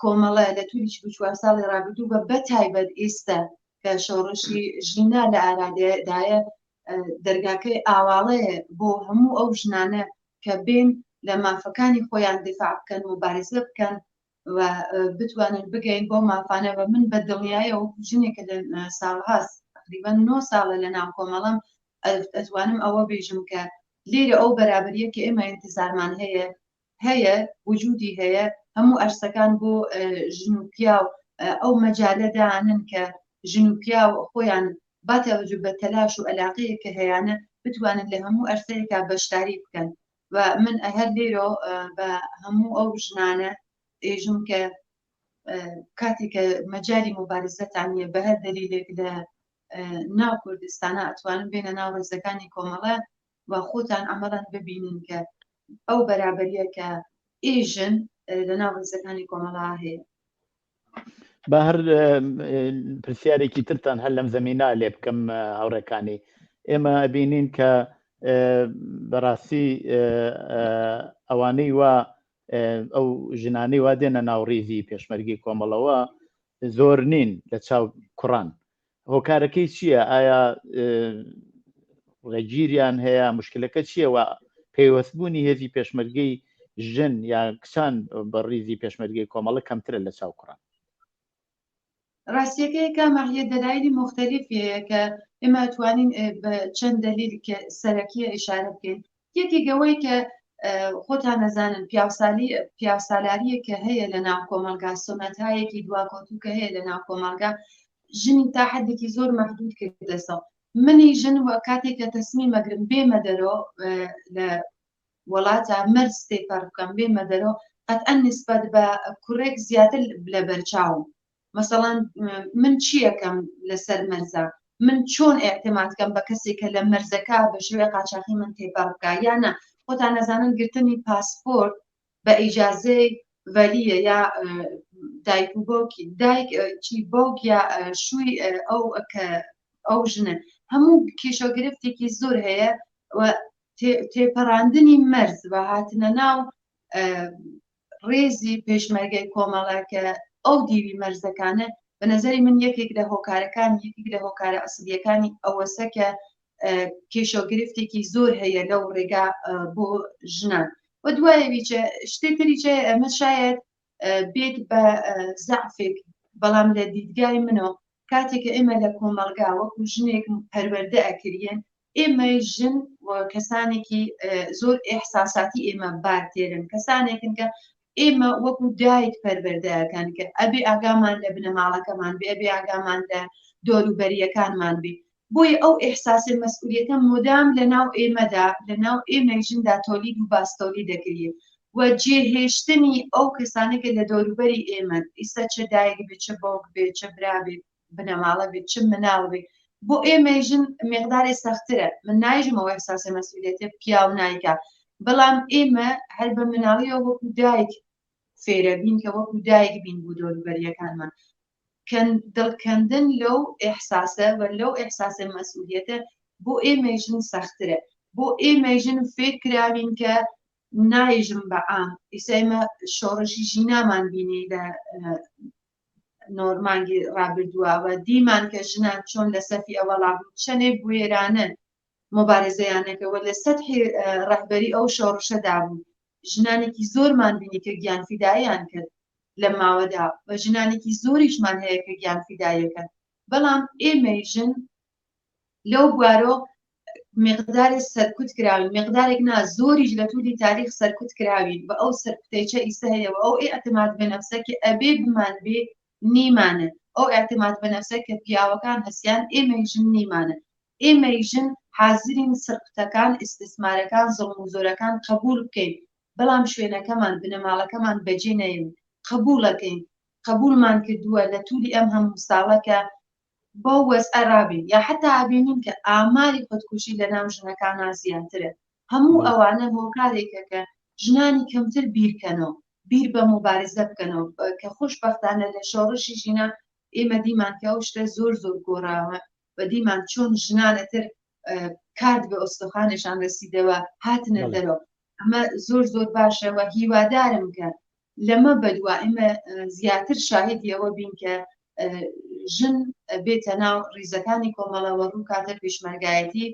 کۆمەڵە لە تولی 44 ساڵی ڕابردوو بە بەتایبەت ئێستا کە شۆڕشی ژینا لە ئارادایە دەرگاکەی ئاواڵەیە بۆ هەموو ئەو ژنانە کە بێن لە مافەکانی خۆیان دیفاع بکەن مبارزە بکەن و بتوانن بگەین بۆ مافانە و من بە دڵنیایە وەکو ژنێکە لە ساڵهاست تقریبا 9 ساڵە لە ناو کۆمەڵم ئەتوانم ئەوە بێژم کە لێرە ئەو بەرابریە کە ئێمە انتظارمان هەیە هەیە وجودی هەیە هەموو ئەرسەکان بۆ ژن و پیاو ئەو مەجالە دانن کە ژن و پیاو خۆیان با تەوەجه بە تەلاش و ئەلاقەیەک کە هەیانە بتوانن لە هەموو ئەرسەیەکا بەشداری بکەن و من هەر لێرۆ بە هەموو ئەو ژنانە ئێژم کە کاتێک کە مەجای مبارزەتان نییە بە هەر دەلیلێک لە ناو کوردستانە ئەتوانن بێنە ناو ڕێزەکانی کۆمەڵە و خۆتان ئەمەڵەن ببینن کە ئەو بەرابەریە کە ئێژن لە ناو ڕیزەکانی کۆمەڵا هەیە. با هەر پرسیارێکی ترتان هەر لەم زەمینا لێ بکەم هاوڕێکانی ئێمە ئەبینین کە بەڕاستی ئەوانەی وا ئەو ژنانەی وا دێنە ناو ڕیزی پێشمەرگی کۆمەڵەوە زۆر نین لە چاو کوڕان هۆکارەکەی چییە؟ ئایا ڕێگیریان هەیە؟ مشکلەکە چییە؟ پەیوەستبوونی هێزی پێشمەرگەی ژن یا کچان بە ڕیزی پێشمەرگەی کۆمەڵە کەمترە لە چاو کوڕان؟ ڕاستیەکەی کە مەحیە دەلایلی موختەلیفی هەیە کە ئێمە توانین بە چەند دەلیل کە سەرەکیە ئیشارە بکەین یەکێک ئەوەی کە خۆتان نەزانن پیاوسالی پیاوسالاریە کە هەیە لە ناو کۆمەڵگا سونەتایەکی دواکەوتوو کە هەیە لە ناو کۆمەڵگا ژنی تا حدێکی زۆر مەحدود کردەسەوە منی ژن و کاتێک کە تەسمیمەگرم بێمە دەرۆ لە وڵاتە مەرج تێپەڕ بکەم بێمە دەرۆ قەتئەن نسبەت بە کوڕێک زیاتر لە بەرچاوم مەسەڵەن من چیەکەم لەسەر مەرزە من چۆن ئاعتماد کەم بە کەسێک کە لە مەرزەکە بە شێوەی قاچاخی من تێپەڕ بکە یا نا خۆتان نەزانن گرتنی پاسپۆرت بە ئیجازەی ڤەلیە یا دایک و باوکی دایک چی باوک یا شووی ئەو کە ئەو ژنە هەموو کێشە گرفتێکی زۆر هەیە و تێپەڕاندنی مەرز و هاتنە ناو ڕێزی پێشمەرگەی کۆمەڵە کە ئەو دیوی مەرزەکانە بە نظری من یەکێک لە هۆکارەکان یەکێک لە هۆکارە ئەسلیەکانی ئەوەسە کە کێشە و گرفتێکی زۆر هەیە لەو ڕێگا بۆ ژنان و دوایەویچە شتێ تریچە ئەمە شاید بێت بە زەعفێک بەڵام لە دیدگای منەوە کاتێک کە ئێمە لە کۆمەڵگا وەکو ژنێک پەروەردە ئەکریێن ئێمەی ژن و کەسانێکی زۆر ئێحساساتی ئێمە بارتێرن کەسانێکن کە ئێمە وەکو دایک پەروەردەکەن کە ئەبێ ئاگامان لە بنەماڵەکەمان بێ ئەبێ ئاگامان لە دەوروبەریەکانمان بێ بۆیە ئەو ئێحساسی مەسئولیەتە مدام لە ناو ئێمەدا لە ناو ئێمەی ژندا تۆلید و باستۆلی دەکرێت و جێهێشتنی ئەو کەسانە کە لە دەوروبەری ئێمەن ئیستا چ دایک بێ چ باوک بێ چ برا بێ بنەماڵە بێ چ مناڵ بێ بۆ ئێمەی ژن مقدارێ سەخترە من نایژم ئەو ئێحساسی مەسئولیەتە پیاو نایکا بەڵام ئێمە هەر بە مناڵیەوە وەکو دایک فێرە بین کە وەکو دایک بین بۆ دەوروبەریەکانمان دڵکەندن لەو ئێحساسە و لەو ئێحساسە مەسئولیەتە بۆ ئێمەی ژن سەخترە بۆ ئێمەی ژن فێر کراوین کە نایژم بە عام ئیسا ئێمە شۆڕشی ژینامان بینی لە نۆرمانگی ڕابردووە و دیمان کە ژنان چۆن لە سەفی ئەوەڵا بوون چەنێ بوێرانە مبارزەیانەکەەوە لە سەتحی ڕەهبەری ئەو شۆڕشەدا بوو ژنانێکی زۆرمان بینی کە گیان فیدایان کرد لە ماوەدا و ژنانێکی زۆریشمان هەیە کە گیان فیدایەکەن بەڵام ئێمەی ژن لەو بوارۆ مقدارێ سەرکوت کراوین مقدارێک نا زۆریش لە تولی تاریخ سەرکوت کراوین و ئەو سەرکوتەیچە ئیسە هەیە و ئەو ئیعتماد بە نەفسە کە ئەبێ بمان بێ نیمانە ئەو ئیعتماد بە نەفسە کە پیاوەکان هەسیان ئێمەی ژن نیمانە ئێمەی ژن حازرین سەرکوتەکان ئیستیسمارەکان زوڵم و زۆرەکان قبول بکەین بەڵام شوێنەکەمان بنەماڵەکەمان بەجێ نەیەین قبوڵەکەین قبولمان کردووە لە تولی ئەم هەموو ساڵە کە بەو وەزعە ڕابین یا حەتا ئەبینین کە ئاماری خودکوژی لە ناو ژنەکانا زیاترە هەموو ئەوانە هۆکارێکە کە ژنانی کەمتر بیرکەنەوە بیر بە موبارزە بکەنەوە کە خۆشبەختانە لە شۆڕشی ژینا ئێمە دیمان کە ئەو شتە زۆر زۆر گۆڕاوە و دیمان چۆن ژنان ئەتر کارد بە ئۆستۆخانێشان رسیدەوە هاتنە دەرەوە ئەمە زۆر زۆر باشە و هیوادارم کە لەمە بەدوا ئێمە زیاتر شاهیدی ئەوە بین کە ژن بێتە ناو ڕیزەکانی کۆمەڵەوە ڕوو کاتە پێشمەرگایەتی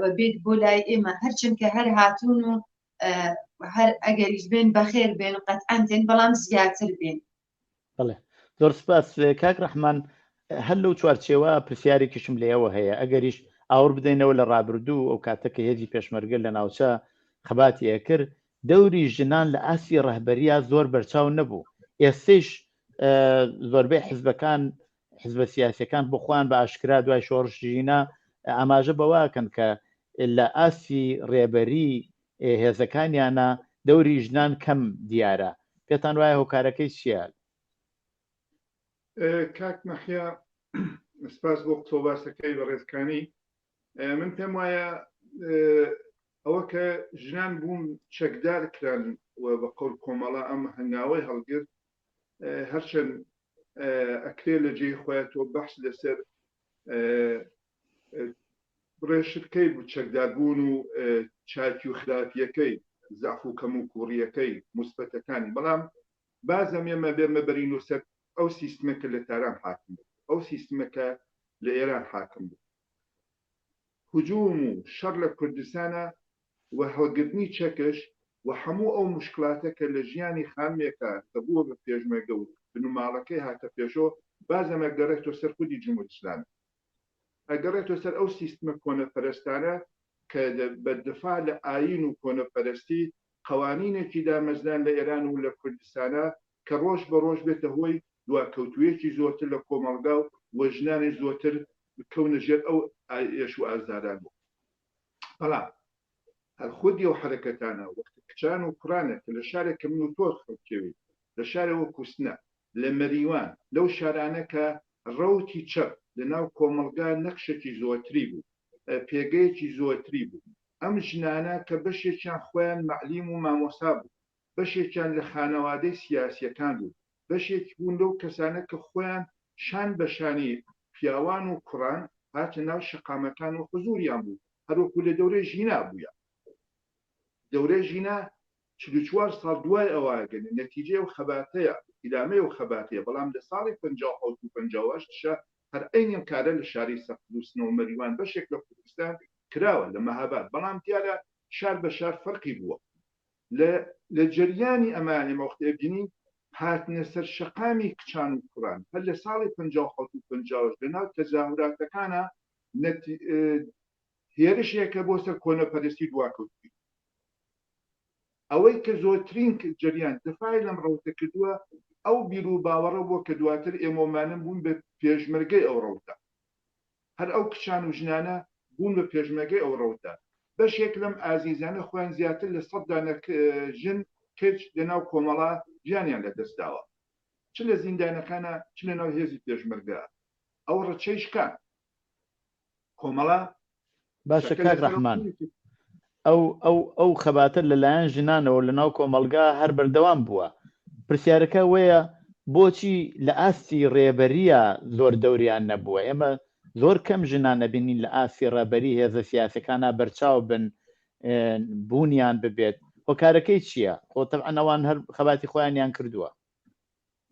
و بێت بۆ لای ئێمە هەرچەند کە هەر هاتوون و هەر ئەگەریش بێن بەخێر بێن قەتعەن دێن بەڵام زیاتر بێن. بەڵێ زۆر سپاس کاک ڕەحمان هەر لەو چوارچێوە پرسیارێکیشم لێەوە هەیە ئەگەریش ئاور بدەینەوە لە ڕابردوو ئەو کاتە کە هێزی پێشمەرگە لە ناوچە خەباتی ئەکرد دەوری ژنان لە ئاستی ڕەهبەرییا زۆر بەرچاو نەبوو، ئێستەیش زۆربەی حزبەکان، حزبە سیاسیەکان بۆ خۆیان بە ئاشکرا دوای شۆڕشی ژینا ئاماژە بەوە ئەکەن کە لە ئاستی ڕێبەری هێزەکانیانە دەوری ژنان کەم دیارە، پێتان وایە هۆکارەکەی چییە؟ کاک مەحیا سپاس بۆ قسە و باسەکەی بەڕێزکانی من پێم وایە ئەوە کە ژنان بوون چەکدار کران و بە قەول کۆمەڵە ئەم هەنگاوەی هەڵگرت هەرچەند ئەکرێ لە جێی خۆیان تۆ بەحس لەسەر ڕێشتکەی بوو چەکداربوون و چاکی و خراپیەکەی زەعف و کەم و کوڕیەکەی موسبەتەکانی بەڵام بازم ئێمە بێمە بەرین و سەر ئەو سیستمە کە لە تاران حاکم بوو ئەو سیستمە کە لە ئێران حاکم بوو هجوم و شەڕ لە کوردستانە. و هەڵگرتنی چەکش و هەموو ئەو موشکلاتە کە لە ژیانی خانمێکا کە بووە بە پێشمەرگە و بنماڵەکەی هاتە پێشەوە، بازم ئەگەڕێتەوە سەر خودی جمهوری ئیسلامی. ئەگەڕێتەوە سەر ئەو سیستمە کۆنەپەرستانە کە بە دفاع لە ئایین و کۆنەپەرستی قەوانینێکی دامەزران لە ئێران و لە کوردستانا کە ڕۆژ بە ڕۆژ بێتە هۆی دواکەوتوویەکی زۆرتر لە کۆمەڵگا و ژنانیش زۆرتر بکەونە ژێر ئەو ئێش و ئازارانەوە. بەڵام هەر خودی ئەو حەرەکەتانە وەختی کچان و کوڕانێک کە لە شارێک کە من و تۆ خەڵکێوین، لە شارێ وەکوو سنە، لە مەریوان، لەو شارانە کە ڕەوتی چەپ لە ناو کۆمەڵگا نەخشێکی زۆرتری بوو، پێگەیەکی زۆرتری بوو، ئەم ژنانە کە بەشێکیان خۆیان مەعلیم و مامۆسا بوون، بەشێکیان لە خانەوادەی سیاسییەکان بوون، بەشێک بوون لەو کەسانە کە خۆیان شان بە شانی پیاوان و کوڕان هاتە ناو شەقامەکان و حزوریان بوو، هەروەکو لە دەورەی ژینا بوویە. دەورەی ژینا 44 ساڵ دوای ئەوە گەنێ نەتیجەی ئەو خەباتەیە، ئیدامەی ئەو خەباتەیە، بەڵام لە ساڵی 57 و 58 شا هەر عەینی ئەم کارە لە شاری سەقز و سنە و مەریوان بەشێک لە کوردستان کراوە، لە مەهاباد، بەڵام دیارە شار بە شار فەرقی بووە. لە لە جەریانی ئەمە ئێمە وەختی ئەبینین هاتنە سەر شەقامی کچان و کوڕان هەر لە ساڵی 57 و 58 لە ناو تەزاهوراتەکانا هێرشێکە بۆ سەر کۆنەپەرستی دواکەوتووی. ئەوەی کە زۆرترین جەریان دفاعی لەم ڕەوتە کردووە ئەو بیر و باوەڕە بووە کە دواتر ئێمەومانم بوون بە پێشمەرگەی ئەو ڕەوتە. هەر ئەو کچان و ژنانە بوون بە پێشمەرگەی ئەو ڕەوتە. بەشێک لەم ئازیزانە خۆیان زیاتر لە سەد دانە ژن، کچ لە ناو کۆمەڵە گیانیان لە دەست داوە. چ لە زیندانەکانا چ لە ناو هێزی پێشمەرگە. ئەو ڕچەی شکان. کۆمەڵە باشە کاک ڕەحمان ئەو ئەو ئەو خەباتە لەلایەن ژنانەوە لە ناو کۆمەڵگا هەر بەردەوام بووە پرسیارەکە وەیە بۆچی لە ئاستی ڕێبەریە زۆر دەوریان نەبووە ئێمە زۆر کەم ژنان نەبینین لە ئاستی ڕێبەری هێزە سیاسەکانە بەرچاو بن بوونیان ببێت هۆکارەکەی چییە؟ خۆ تەبعەن ئەوان هەر خەباتی خۆیانیان کردووە.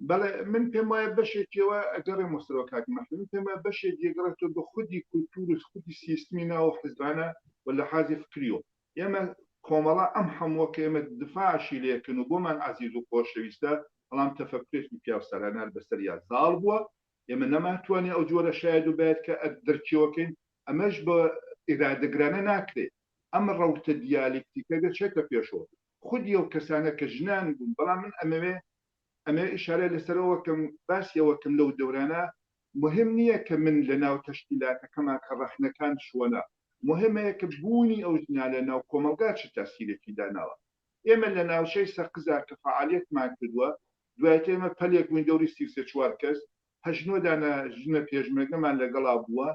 بەڵێ من پێم وایە بەشێکیەوە ئەگەڕێمەوە سەرەوە کاک مەحموود، من پێم وایە بەشێک یەگەڕێتەوە بە خودی کولتوور و خودی سیستمی ناو حزبانە و لە حازی فکریەوە. ئێمە کۆمەڵە ئەم هەمووە کە ئێمە دفاعشی لێکەن و بۆمان عەزیز و خۆشەویستە، بەڵام تەفەکورێکی پیاوسالارانە بەسەریا زاڵ بووە، ئێمە نەمانتوانی ئەو جۆرە شایەد و بایەد کە دەرکیەوەکەین، ئەمەش بە ئیرادەگرانە ناکرێ. ئەم ڕەوتە دیالیکتیکە دەچێتە پێشەوە. خودی ئەو کەسانە کە ژنان بوون، بەڵام من ئەمەوێ ئەمەوێ ئیشارە لەسەر ئەوە کەم، باسی ئەوە کەم لەو دەورانە موهیم نییە کە من لە ناو تەشکیلاتەکەما کە ڕەخنەکان چۆنە، موهیمەیە کە بوونی ئەو ژنانە لە ناو کۆمەڵگا چ تاسیرێکی داناوە. ئێمە لە ناوچەی سەقزا کە فەعالیەتمان کردووە، دوایتر ئێمە پەلێک بووین دەوری 33 چوار کەس، هەشت نۆ دانە ژنە پێشمەرگەمان لەگەڵا بووە،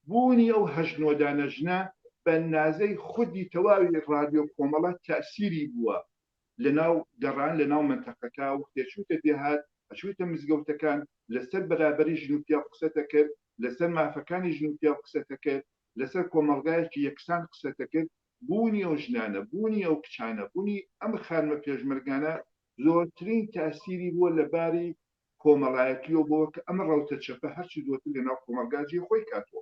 بوونی ئەو هەشت نۆ دانە ژنە بە ئەندازەی خودی تەواوی ڕادیۆ کۆمەڵە تەئسیری بووە لە ناو گەڕان لە ناو مەنتەقەکە، وەختێ چوویتە دێهات ئەچوویتە مزگەوتەکان لەسەر بەرابەری ژن و پیاو قسەتەکرد، لەسەر مافەکانی ژن و پیاو قسەتەکرد، لەسەر کۆمەڵگایەکی یەکسان قسەتەکرد، بوونی ئەو ژنانە، بوونی ئەو کچانە، بوونی ئەم خانمە پێشمەرگانە زۆرترین تەئسیری بووە لە باری کۆمەڵایەتیەوە بۆ کە ئەم ڕەوتە چەپە هەرچی زۆرتر لە ناو کۆمەڵگا جێی خۆی کاتەوە.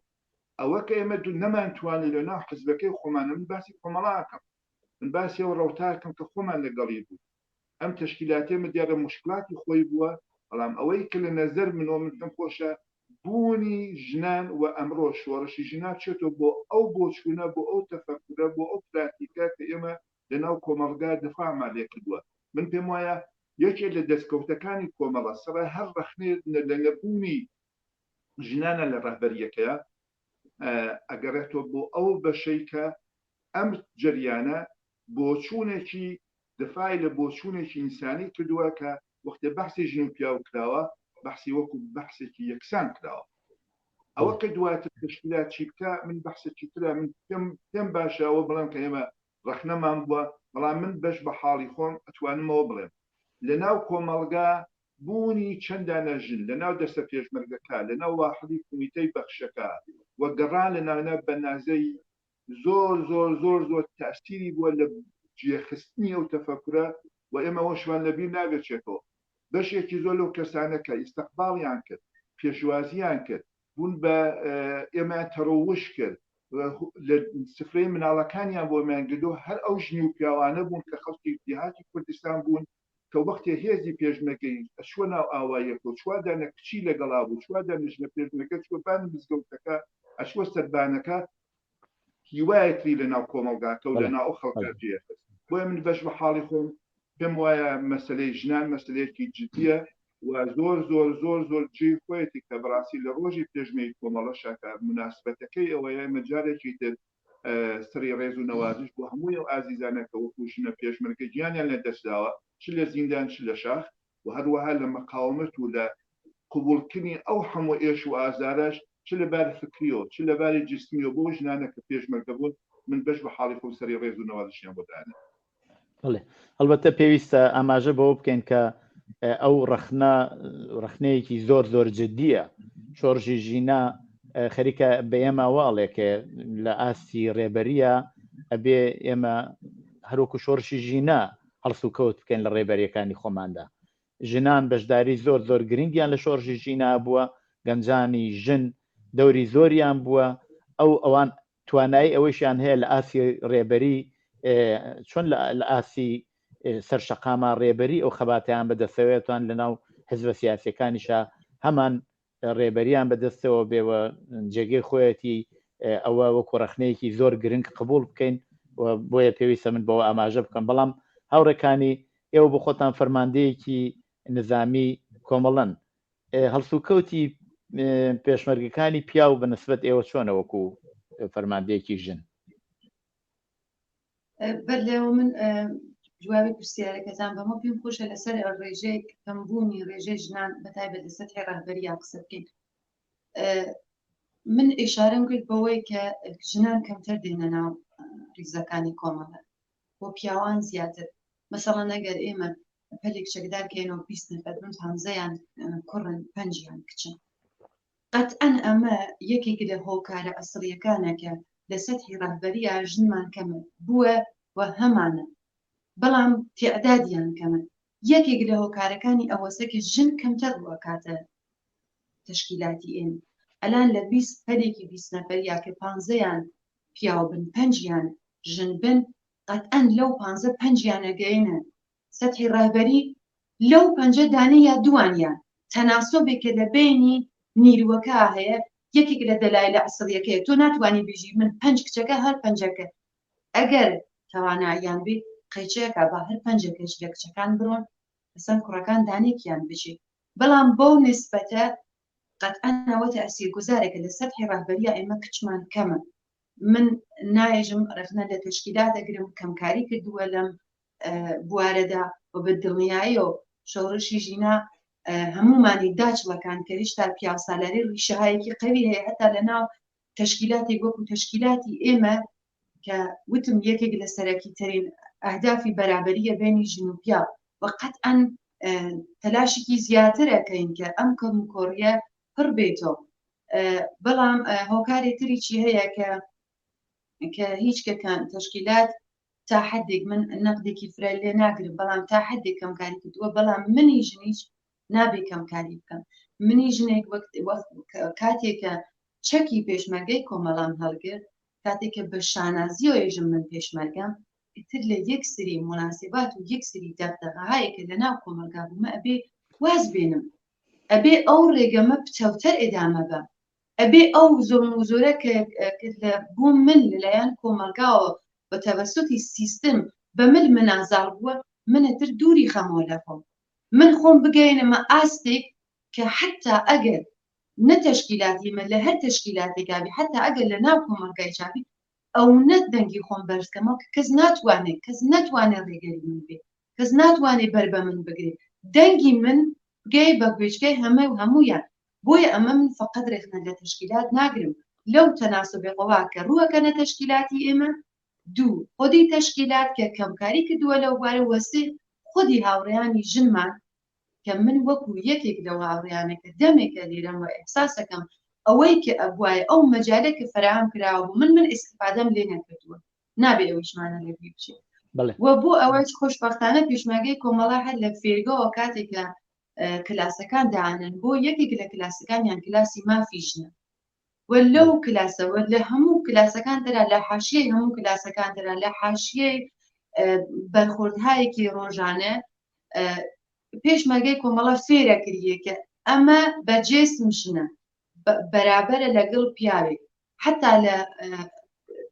ئەوە کە ئێمە نەمانتوانی لە ناو حزبەکەی خۆمانە، من باسی کۆمەڵە ئەکەم، من باسی ئەو ڕەوتە ئەکەم کە خۆمان لەگەڵی بووین. ئەم تەشکیلاتەی ئێمە دیارە موشکڵاتی خۆی بووە، بەڵام ئەوەی کە لە نەزەر منەوە من پێم خۆشە بوونی ژنان و ئەمڕۆ شۆڕشی ژنان بچێتەوە بۆ ئەو بۆچوونە، بۆ ئەو تەفەکورە، بۆ ئەو پراتیکە کە ئێمە لە ناو کۆمەڵگا دفاعمان لێ کردووە. من پێم وایە یەکێ لە دەستکەوتەکانی کۆمەڵە سەڕای هەر ڕەخنەیەک لە نەبوونی ژنانە لە ڕەهبەرییەکەیا ئەگەڕێتەوە بۆ ئەو بەشەی کە ئەم جەریانە بۆچوونێکی دفاعی لە بۆچوونێکی ئینسانی کردووە کە وەختێ بەحسی ژن و پیاو کراوە بەحسی وەکو بەحسێکی یەکسان کراوە. ئەوە کە دواتر تەشکیلات چی بکا من بەحسێکی ترە، من پێم پێم باشە ئەوە بڵێم کە ئێمە ڕەخنەمان بووە، بەڵام من بەش بە حاڵی خۆم ئەتوانم ئەوە بڵێم لە ناو کۆمەڵگا بوونی چەند دانە ژن لە ناو دەستە پێشمەرگەکە، لە ناو واحدی کومیتەی بەخشەکە و گەڕان لە ناوینا بە نازەی زۆر زۆر زۆر زۆر تاسیری بووە لە جێخستنی ئەو تەفەکورە و ئێمە ئەوەشمان لە بیر نابێ چێتەوە بەشێکی زۆر لەو کەسانە کە ئیستقباڵیان کرد، پێشوازیان کرد، بوون بە ئێمەیان تەڕەوش کرد. لە سفرەی مناڵەکانیان بۆمیان گردو هەر ئەو ژن و پیاوانە بوون کە خەڵکی دێهاتی کوردستان بوون کە وەختێ هێزی پێشمەرگەی ئەچووە ناو ئاواییەکە و چوار دانە کچی لەگەڵا بوو، چوار دانە ژنە پێشمەرگە چووە بانی مزگەوتەکە، ئەچووە سەربانەکە، هیوایەتری لە ناو کۆمەڵگاکە و لە ناو ئەو خەڵکە جێ خست. بۆیە من بەش بە حاڵی خۆم پێم وایە مەسەلەی ژنان مەسەلەیەکی جدییە و زۆر زۆر زۆر زۆر جێی خۆیەتی کە بەڕاستی لە ڕۆژی پێشمەی کۆمەڵەشە کە موناسبەتەکەی ئەوەیە ئێمە جارێکی تر سەری ڕێز و نەوازش بۆ هەمووی ئەو ئازیزانە کە وەکوو ژنە پێشمەرگە گیانیان لە دەست داوە چ لە زیندان چ لە شاخ و هەروەها لە مەقاومەت و لە قبوڵکردنی ئەو هەموو ئێش و ئازارەش چ لە باری فکریەوە چ لە باری جسمیەوە بۆ ژنانە کە پێشمەرگە بوون من بەش بە حاڵی خۆم سەری ڕێز و نەوازشیان بۆ دانێم. بەڵێ هەڵبەتە پێویستە ئاماژە بەوە بکەین کە ئەو ڕەخنە ڕەخنەیەکی زۆر زۆر جددیە شۆڕژی ژینا خەریکە بە ئێمە واڵێکێ لە ئاستی ڕێبەریە ئەبێ ئێمە هەروەکو شۆڕشی ژینا هەڵسوکەوت بکەین لە ڕێبەریەکانی خۆماندا ژنان بەشداری زۆر زۆر گرنگیان لە شۆڕشی ژینا بووە گەنجانی ژن دەوری زۆریان بووە ئەو ئەوان توانایی ئەوەیشیان هەیە لە ئاستی ڕێبەری چۆن لە ئاستی سەر شەقاما ڕێبەری ئەو خەباتیان بەدەستەوەێتوان لە ناو حزبە سیاسەکانیشە هەمان ڕێبەریان بەدەستەوە بێوە جێگەی خۆیەتی ئەوە وەکو ڕخنەیەکی زۆر گرنگ قبول بکەین و بۆیە پێویستە من بەوە ئاماژە بکەم بەڵام هاوڕێکانی ئێوە بۆ خۆتان فەرماندەیەکی نظامی کۆمەڵەن هەڵسوکەوتی پێشمەرگەکانی پیاو بە نسبەت ئێوە چۆنە وەکو فەرماندەیەکی ژن؟ بەر لەوە من جوابی پرسیارەکەتان بەمە پێم خۆشە لەسەر ڕێژەی کەمبوونی ڕێژەی ژنان بە تایبەت لە سەتحی ڕەهبەرییا قسە بکەین من ئیشارەم کرد بەوەی کە ژنان کەمتر دێنە ناو ریزەکانی کۆمەڵە بۆ پیاوان زیاتر مەسەڵەن ئەگەر ئێمە پەلێک چەکدار کەینەوە 20 نەفەر بن پانزەیان کوڕن پەنجیان کچن قەتئەن ئەمە یەکێک لە هۆکارە ئەسڵیەکانە کە لە سەتحی ڕەهبەرییا ژنمان کەمە بووە و هەمانە بەڵام تیعدادیان کەمن یەکێک لە هۆکارەکانی ئەوەسە کە ژن کەمتر ڕووەکاتە تەشکیلاتی ئێمە ئەلان لە 20 پەلێکی 20 نەفەریا کە پانزەیان پیاو بن پەنجیان ژن بن قەتئەن لەو پانزە پەنجیان ئەگەینە سەتحی ڕەهبەری لەو پەنجە دانە یا دووانیان تەناسۆبێک کە لە بەینی نیروەکە هەیە یەکێک لە دەلایلە ئەسڵیەکەیە تۆ ناتوانی بێژی من پەنج کچەکە هەر پەنجەکە ئەگەر تەواناییان بێ قەیچەکە با هەر پەنجەکەش لە کچەکان بڕۆن ئەسەن کوڕەکان دانێکیان بچێ بەڵام بەو نسبەتە قەتئەن ئەوە تەئسیرگوزارێکە لە سەتحی ڕەهبەرییا ئێمە کچمان کەمە من نایەژم ڕەخنە لە تەشکیلات ئەگرم کەمکاری کردووە لەم بوارەدا و بە دڵنیاییەوە شۆڕشی ژینا هەمومانی داچڵەکان کە هێشتا پیاوسالاری ڕیشەهایەکی قەوی هەیە هەتا لە ناو تەشکیلاتێک وەکو تەشکیلاتی ئێمە کە وتم یەکێک لە سەرەکی ترین ئەهدافی بەرابەریە بینی ژن و پیاو و قەتئەن تەلاشێکی زیاتر ئەکەین کە ئەم کەم و کۆڕیە پڕ بێتەوە بەڵام هۆکاری تریی هەیە کە کە هیچ کەکان تەشکیلات تا حدێک من نەقدێکی فرە لێ ناگرم بەڵام تا حدێک کەمکاری کردووە بەڵام منی ژنیش نابێ کەمکاری بکەم منی ژنێک وەک کاتێکە چەکی پێشمەرگەی کۆمەڵام هەڵگرت کاتێک کە بە شانازیەوە ێژم من پێشمەرگەم ئیتر لە یەک سری موناسبات و یەک سری دەغدەغەهایەک کە لە ناو کۆمەڵگا بوومە ئەبێ واز بێنم ئەبێ ئەو ڕێگەمە پتەوتەر ئێدامە بەم ئەبێ ئەو زوڵم و زۆرە کە لە بۆ من لەلایەن کۆمەڵگاوە بە تەوەسوتی سیستم بە مل منا زاڵ بووە من ئیتر دووری خەمەوە لە خۆم من خۆم بگەیەنمە ئاستێک کە حەتا ئەگەر نە تەشکیلاتی مە لە هەر تەشکیلاتێکا بی حەتا ئەگەر لە ناو کۆمەڵگایشا بی ئەونە دەنگی خۆم بەرز کەمەوە کە کەس ناتوانێ کەس نەتوانێ ڕێگەری من بێ کەس ناتوانێ بەر بە من بگرێ دەنگی من بگەی بە گوێچکەی هەمە و هەموویان بۆیە ئەمە من فەقەت رێخنە لە تەشکیلات ناگرم لەو تەناسوبی قوا کە ڕووەکەنە تەشکیلاتی ئێمە دوو خودی تەشکیلات کە کەمکاری کردووە لەو بوارە وەسێ خودی هاوڕێیانی ژنمان کە من وەکو یەکێک لەو هاوڕێیانە کە دەمێکە لێرەم و ئیحساسەکەم ئەوەی کە ئەبوایە ئەو مەجالە کە فەراهەم کراوە بوو من من ئیستیفادەم لێ نەکردووە نابێ ئەویشمانە لە بیر بچێت و بۆ ئەوەش خۆشبەختانە پێشمەرگەی کۆمەڵە هەر لە فێرگەوە کاتێک کە کلاسەکان دانن بۆ یەکێک لە کلاسەکانیان کلاسی مافی ژنە. و لەو کلاسە و لە هەموو کلاسەکان ترا لە حاشیەی هەموو کلاسەکان ترا لە حاشیەی بەرخوردهایەکی ڕۆژانە پێشمەرگەی کۆمەڵە فێرە کریە کە ئەمە بە جسم ژنە بەرابەرە لەگەڵ پیاوێک حتا لە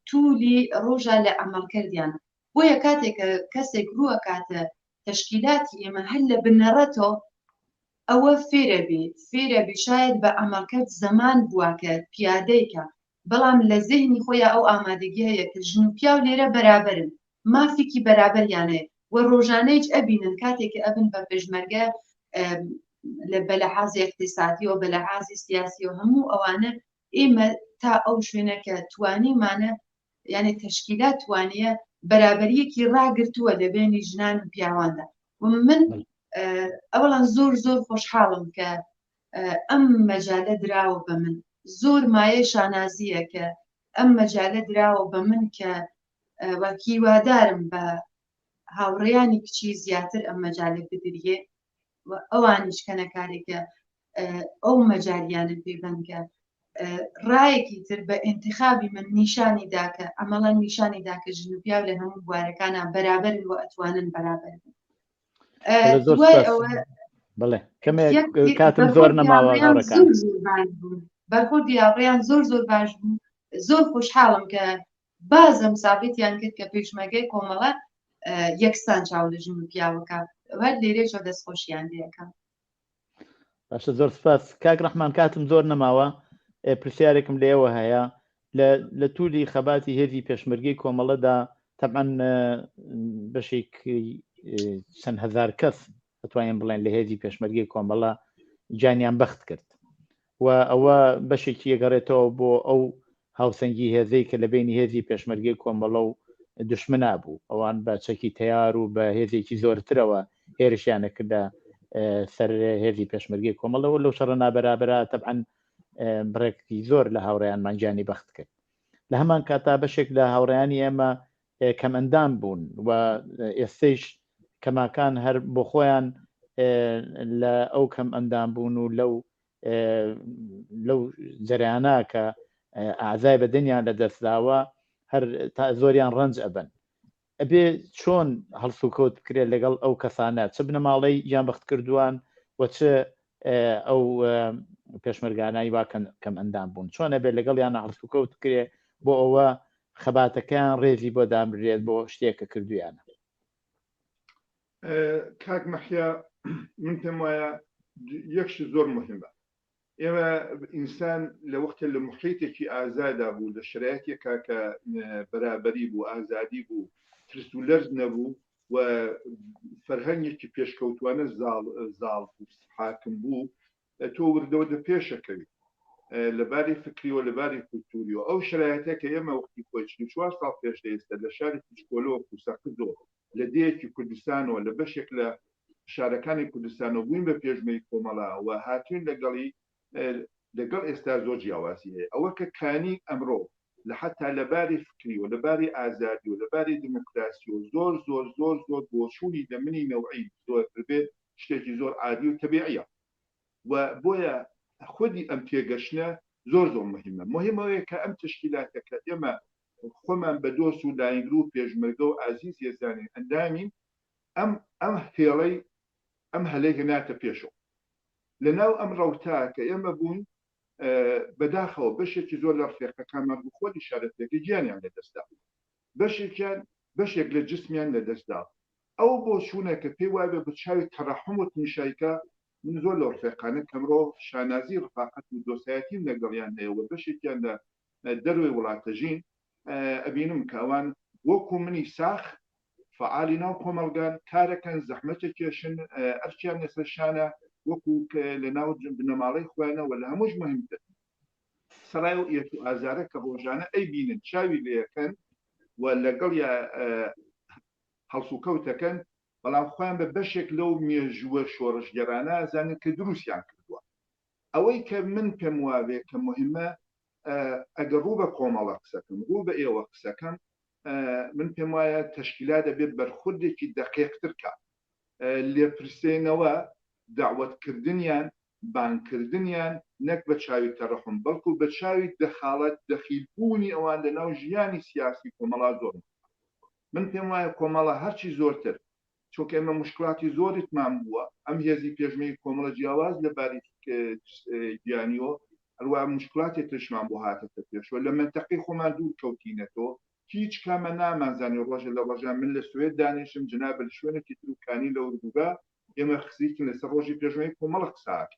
تولی ڕۆژە لە ئەمەڵکردیان بۆیە کاتێک کە کەسێک ڕووەکاتە تەشکیلاتی ئێمە هەر لە بنەڕەتەوە ئەوە فێرەبی فێرەبی شاید بە ئەمەڵکرد زەمان بووە کە پیادەیکە بەڵام لە زهنی خۆیان ئەو ئامادەگی هەیە کە ژن و پیاو لێرە بەرابەرن مافێکی بەرابەریان هەیە و ڕۆژانەیش ئەبینن کاتێک کە ئەبن بە پێشمەرگە لە بەلەحازی اقتصادی و بەلەحازی سیاسی و هەموو ئەوانە ئێمە تا ئەو شوێنە کە توانیمانە یعنی تەشکیلات توانیە بەرابەریەکی ڕاگرتووە لە بێنی ژنان و پیاواندا و من ئەوەڵان زۆر زۆر خۆشحاڵم کە ئەم مەجالە دراوە بە من زۆر مایە شانازیە کە ئەم مەجالە دراوە بە من کە هیوادارم بە هاوڕێیانی کچی زیاتر ئەم مەجالە بدریێ و ئەوانیش کەنەکارێکە ئەو مەجالیانە پێبەن کە ڕایەکی تر بە ئینتخابی من نیشانی داکە ئەمەڵەن نیشانی داکە ژن و پیاو لە هەموو بوارەکانە بەرابەرن و ئەتوانن بەرابەر بن. دوای ئەوە بڵێ کەمێک کاتم زۆر نەماوە بەرخۆردی هاوڕێیان زۆر زۆر باش بوو زۆر خۆشحاڵم کە بازم سابیتیان کرد کە پێشمەرگەی کۆمەڵە یەکسان چاو لە ژن و پیاوەکە هەر لێرەشەوە دەستخۆشیان لێەکەم. باشە زۆر سپاس کاک ڕەحمان کاتم زۆر نەماوە پرسیارێکم لێوە هەیە لە تولی خەباتی هێزی پێشمەرگەی کۆمەڵەدا تەبعەن بەشێک چەند هەزار کەس دەتوانین بڵێن لە هێزی پێشمەرگەی کۆمەڵە گیانیان بەخت کرد و ئەوە بەشێکی ئەگەڕێتەوە بۆ ئەو هاوسەنگی هێزەی کە لە بەینی هێزی پێشمەرگەی کۆمەڵە و دوشمنا بوو، ئەوان بە چەکی تەیار و بە هێزێکی زۆرترەوە هێرشیان ئەکردە سەر هێزی پێشمەرگەی کۆمەڵە و لەو شەڕە نابەرابەرە تەبعەن بڕێکی زۆر لە هاوڕێیانمان گیانی بەخت کرد. لە هەمان کاتا بەشێک لە هاوڕێیانی ئێمە کەمئەندام بوون و ئێستەیش کەماکان هەر بۆ خۆیان لە ئەو کەم ئەندام بوون و لەو لەو جەریانە کە ئازای بەدەنیان لە دەستداوە هەر تا زۆریان ڕەنج ئەبن ئەبێ چۆن هەڵسوکەوت بکرێت لەگەڵ ئەو کەسانە چ بنەماڵەی گیانبەختکردووان و چ ئەو پێشمەرگانای وا کەم ئەندام بوون چۆن ئەبێت لەگەڵیانە هەڵسوکەوت بکرێ بۆ ئەوە خەباتەکەیان ڕێزی بۆ دابنرێت بۆ شتێک کە کردویانە. کاک مەحیا من پێم وایە یەک شت زۆر مهمە ئێمە ئینسان لە وەختێ لە محیتێکی ئازادا بوو لە شرایەتێکا کە بەرابەری بوو ئازادی بوو ترس و لەرز نەبوو و فەرهەنگێکی پێشکەوتوانە زاڵ زاڵ بوو حاکم بوو تۆ وردەوردە پێشەکەوی لە باری فکریەوە لە باری کولتوریەوە ئەو شرایەتە کە ئێمە وەختی خۆی 44 ساڵ پێش لە ئێستا لە شارێکی چکۆلەوە کوسەقزەوە لە دێیەکی کوردستانەوە لە بەشێک لە شارەکانی کوردستانەوە بووین بە پێشمەی کۆمەڵە و هاتوین لەگەڵی لەگەڵ ئێستا زۆر جیاوازی هەیە ئەوە کە کانی ئەمڕۆ لە حتا لە باری فکری و لە باری ئازادی و لە باری دیموکراسی و زۆر زۆر زۆر زۆر بۆچوونی لە منی نەوعی زۆر بێت شتێکی زۆر عادی و تەبیعیە و بۆیە خودی ئەم تێگەشتنە زۆر زۆر مهمە مهم ئەوەیە کە ئەم تەشکیلاتە کە ئێمە خۆمان بە دۆست و لاینگر و پێشمەرگە و ئازیز یەزانین ئەندامین ئەم ئەم هێڵەی ئەم هەلەی هێناتە پێشەوە لە ناو ئەم ڕەوتە کە ئێمە بوون بەداخەوە بەشێکی زۆر لە ڕفێقەکانمان بوو خۆی شارەتێکی گیانیان لەدەستدا بەشێکیان بەشێک لە جسمیان لەدەستدا ئەو بۆچوونە کە پێی وایبێ بە چاوی تەڕەحوم و تمیشایکە من زۆر لەو ڕفێقانە کەمڕۆ شانازی ڕفاقەت و دۆستایەتیم لەگەڵیان هەیە و بەشێکیان لە دەروەی وڵات دەژین ئەبینم کە ئەوان وەکو منی ساخ فەعالی ناو کۆمەڵگان کارەکەن زەحمەتە کێشن ئەرکیان لەسەر شانە وەکو لە ناو بنەماڵەی خۆیانە و لە هەمووش مهمتر سەرای ئەو ئێش و ئازارە کە ڕۆژانە ئەیبینن چاوی لێەکەن و لەگەڵ یا هەڵسوکەوتەکەن بەڵام خۆیان بە بەشێک لەو مێژووە شۆڕشگێڕانە ئەزانن کە دروستیان کردووە. ئەوەی کە من پێم وابێ کە موهیمە ئەگەر ڕوو بە کۆمەڵە قسەکەم، ڕوو بە ئێوە قسەکەم، من پێم وایە تەشکیلات ئەبێ بەرخوردێکی دەقیقتر کا. لێپرسێنەوە، دەعوەتکردنیان، بانگکردنیان. نەک بە چاوی تەڕەحوم بەڵکو بە چاوی دەخاڵەت دەخیل بوونی ئەوان لە ناو ژیانی سیاسی کۆمەڵا زۆر من پێم وایە کۆمەڵە هەرچی زۆرتر چونکە ئێمە موشکڵاتی زۆریتمان بووە ئەم هێزی پێشمەی کۆمەڵە جیاواز لە باری گیانیەوە هەروە مشکلاتێ ترشمان بۆ هاتەتە پێشەوە لە مەنتەقەی خۆمان دوور کەوتینەتەوە هیچ کامە نامانزانی ڕۆژە لە ڕۆژان من لە سوێد دانیشم جناب لە شوێنێکی تر و کانی لە ئوردوگا ئێمە خزیکن لەسەر ڕۆژی پێشمەی کۆمەڵە قساکە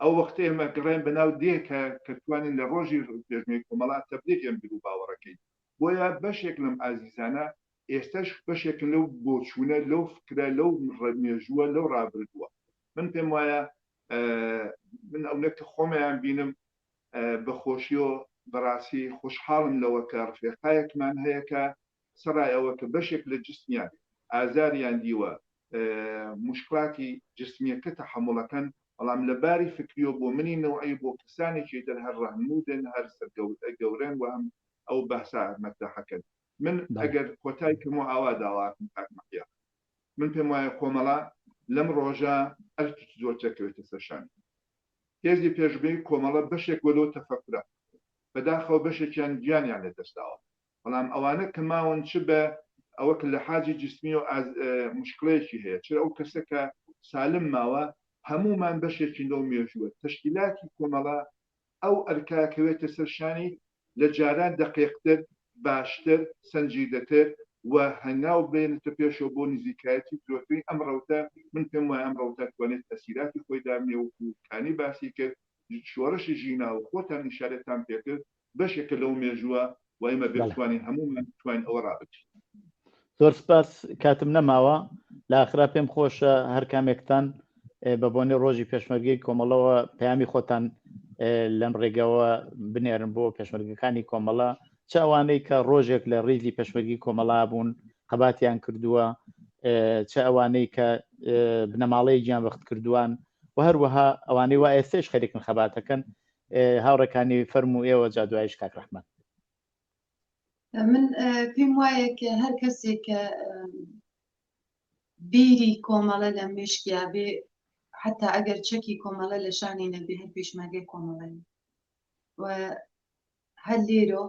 ئەو وەختە ئێمە گەڕێن بەناو دێ کە کە توانین لە ڕۆژی پێشمەی کۆمەڵا تەبلیغ ئێم بیر و باوەڕەکەین بۆیە بەشێک لەم ئازیزانە ئێستەش بەشێکن لەو بۆچوونە لەو فکرە لەو مێژووە لەو ڕابردووە من پێم وایە من ئەونە کە خۆمیان بینم بە خۆشیەوە بەڕاستی خۆشحاڵم لەوە کە ڕفێقایەکمان هەیە کە سەڕای ئەوە کە بەشێک لە جسمیان ئازاریان دیوە مشکلاتی جسمیەکە تەحەموڵەکەن بەڵام لە باری فکریەوە بۆ منی نەوعی بۆ کەسانێکی تر هەر ڕەهنموودن هەر سەرگەورەن و هەم ئەو بەحسە مەترەحەکەن من ئەگەر کۆتای کەم و ئاوا داواکەم کاک مەحیا من پێم وایە کۆمەڵە لەم ڕۆژە ئەرکێکی زۆر تێکەوێتە سەر شانی هێزی پێشمەرگەی کۆمەڵە بەشێک بۆ لەو تەفەکورە بەداخەوە بەشێکیان گیانیان لەدەستداوە بەڵام ئەوانە کە ماون چ بە ئەوە کە لە حاجی جسمی و مشکلەیەکی هەیە چ ئەو کەسە کە سالم ماوە هەمومان بەشێکی لەو مێژووە تەشکیلاتی کۆمەڵە ئەو ئەرکە کەوێتە سەر شانی لە جاران دەقیقتر، باشتر، سەنجیدەتر و هەنگاو بێنێتە پێشەوە بۆ نزیکایەتی زۆرترین ئەم ڕەوتە، من پێم وایە ئەم ڕەوتە توانێت تەسیراتی خۆی دابنێ وەکوو کانی باسی کرد شۆڕشی ژینا و خۆتان ئیشارەتان پێ کرد بەشێکە لەو مێژووە و ئێمە بێ بتوانین هەموومان بتوانین ئەوە ڕابگرین. زۆر سپاس کاتم نەماوە لە ئاخرا پێم خۆشە هەر کامێکتان بە بۆنەی ڕۆژی پێشمەرگەی کۆمەڵەوە پەیامی خۆتان لەم ڕێگەوە بنێرن بۆ پێشمەرگەکانی کۆمەڵە چ ئەوانەی کە ڕۆژێک لە ڕیزی پێشمەرگی کۆمەڵا بوون خەباتیان کردووە چ ئەوانەی کە بنەماڵەی گیان بەخت کردووان و هەروەها ئەوانەی وا ئێستێش خەریکن خەباتەکەن هاوڕێکانی فەرمو ئێوە جا دوایش کاک ڕەحمان. من پێم وایە کە هەر کەسێک کە بیری کۆمەڵە لە مشکیا بێ حتا ئەگەر چەکی کۆمەڵە لە شانی نەبێ هەر پێشمەرگەی کۆمەڵەیە و هەر لێرۆ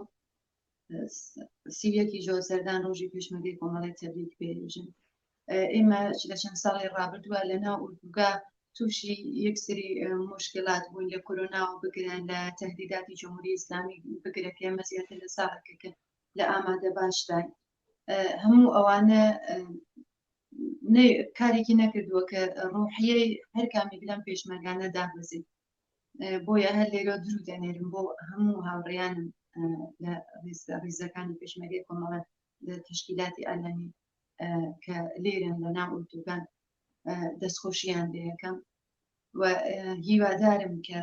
سیەکی جۆزەردان ڕۆژی پێشمەرگەی کۆمەڵی تەبریک پێژن ئێمە لە چەند ساڵی ڕابردووە لە ناو ئوردوگا تووشی یەکسری مشکلات بووین لە کۆرۆناوە بگرە لە تهدیداتی جمهوری ئیسلامی بگرە کە ئێمە زیاتر لە ساڵێکە لە ئامادە باشداین هەموو ئەوانە کارێکی نەکردووە کە ڕۆحیەی هەر کامێک لەم پێشمەرگانە دابەزێت بۆیە هەر لێرە درو دەنێرم بۆ هەموو هاوڕێیانم لە ڕیزەکانی پێشمەرگەی کۆمەڵە لە تەشکیلاتی ئەلەنی کە لێرەن لە ناو ئوردوگان دەستخۆشیان لێەکەم و هیوادارم کە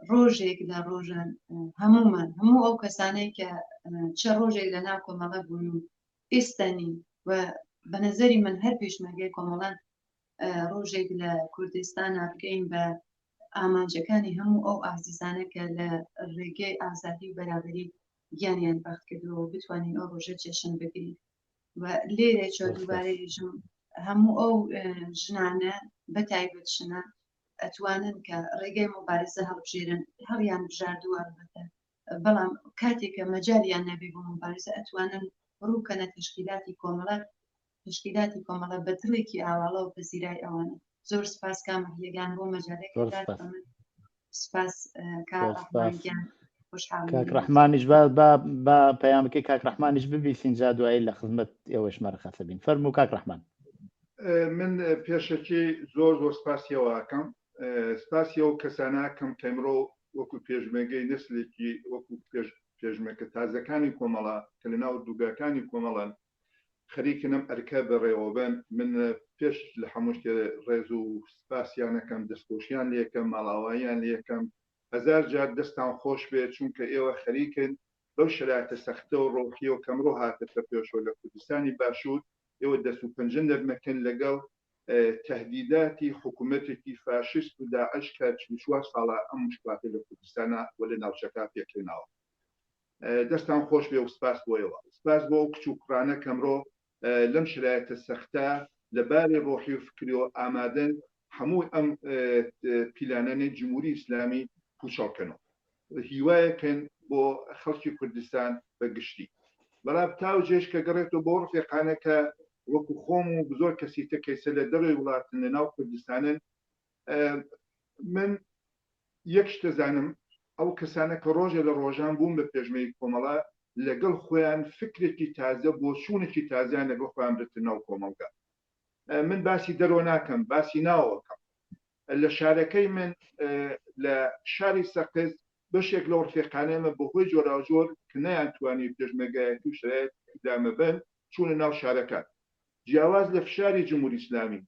ڕۆژێک لە ڕۆژان هەمومان هەموو ئەو کەسانەی کە چه ڕۆژێک لە ناو کۆمەڵە بوون و ئێستا نین و بە نظری من هەر پێشمەرگەی کۆمەڵان ڕۆژێک لە کوردستانە بگەین بە ئامانجەکانی هەموو ئەو ئازیزانە کە لە ڕێگەی ئازادی و بەرابەری گیانیان بەخت کردووە و بتوانین ئەو ڕۆژە جەشن بگرین و لێرە چۆ دووبارە ژم هەموو ئەو ژنانە بە تایبەت ژنە ئەتوانن کە ڕێگەی مبارزە هەڵبژێرن هەڵیان بژاردووە ئەلبەتە بەڵام کاتێک کە مەجالیان نەبێ بۆ مبارزە ئەتوانن ڕووکەنە تەشکیلاتی کۆمەڵە تەشکیلاتی کۆمەڵە بە دڵێکی ئاواڵە و پەزیرای ئەوانە زۆر سپاس کام مەهیەگان بۆ مەجالێک سپاس کاک کاک ڕەحمانیش با با با پەیامەکەی کاک ڕەحمانیش ببیسین جا دوایی لە خزمەت ئێوەش مەرەخەسە بین فەرموو کاک ڕەحمان. من پێشەکی زۆر زۆر سپاسیەوە ئەکەم سپاسی ئەو کەسانە ئەکەم کە ئەمڕۆ وەکو پێشمەرگەی نەسلێکی وەکو پێش پێشمەرگە تازەکانی کۆمەڵە کە لە ناو دووگاکانی کۆمەڵەن خەریکن ئەم ئەرکە بەڕێوەبەن من پێش لە هەموو شتێ ڕێز و سپاسیان ئەکەم دەستخۆشیان لێکەم ماڵئاواییان لێکەم هەزار جار دەستان خۆش بێت چونکە ئێوە خەریکن بەو شەرایتە سەختە و ڕۆحیەوە کە ئەمڕۆ هاتەتە پێشەوە لە کوردستانی باشوور ئێوە دەست و پەنجە نەرمەکەن لەگەڵ تەهدیداتی حکوومەتێکی فاشیست و داعش کە 44 ساڵە ئەم مشکلاتە لە کوردستانە و لە ناوچەکە پێکهێناوە. دەستان خۆش بێ و سپاس بۆ ئێوە. سپاس بۆ ئەو کچ و کوڕانە کە ئەمڕۆ لەم شەرایتە سەختە لە باری ڕۆحی و فکریەوە ئامادەن. هەموو ئەم پیلانانەی جمهوری ئیسلامی پوچەڵ کەنەوە. هیوایەکن بۆ خەڵکی کوردستان بە گشتی. بەڵام تاو جێش کە گەڕێتەوە بۆ ڕفێقانە کە وەکو خۆم و زۆر کەسی تر کەیسە لە دەرەوەی وڵاتن لە ناو کوردستانن من یەک شتە زانم ئەو کەسانە کە ڕۆژێ لە ڕۆژان بوون بە پێشمەی کۆمەڵە لەگەڵ خۆیان فکرێکی تازە بۆچوونێکی تازیان لەگەڵ خۆیان برتە ناو کۆمەڵگا من باسی دەرەوە ناکەم باسی ناوەکەم لە شارەکەی من لە شاری سەقز بەشێک لەو ڕفێقانەمە بەهۆی جۆراوجۆر کە نەیانتوانی پێشمەرگایەتی و شرایط ئیدامە بەن چوونە ناو شارەکان جیاواز لە فشاری جمهوری ئیسلامی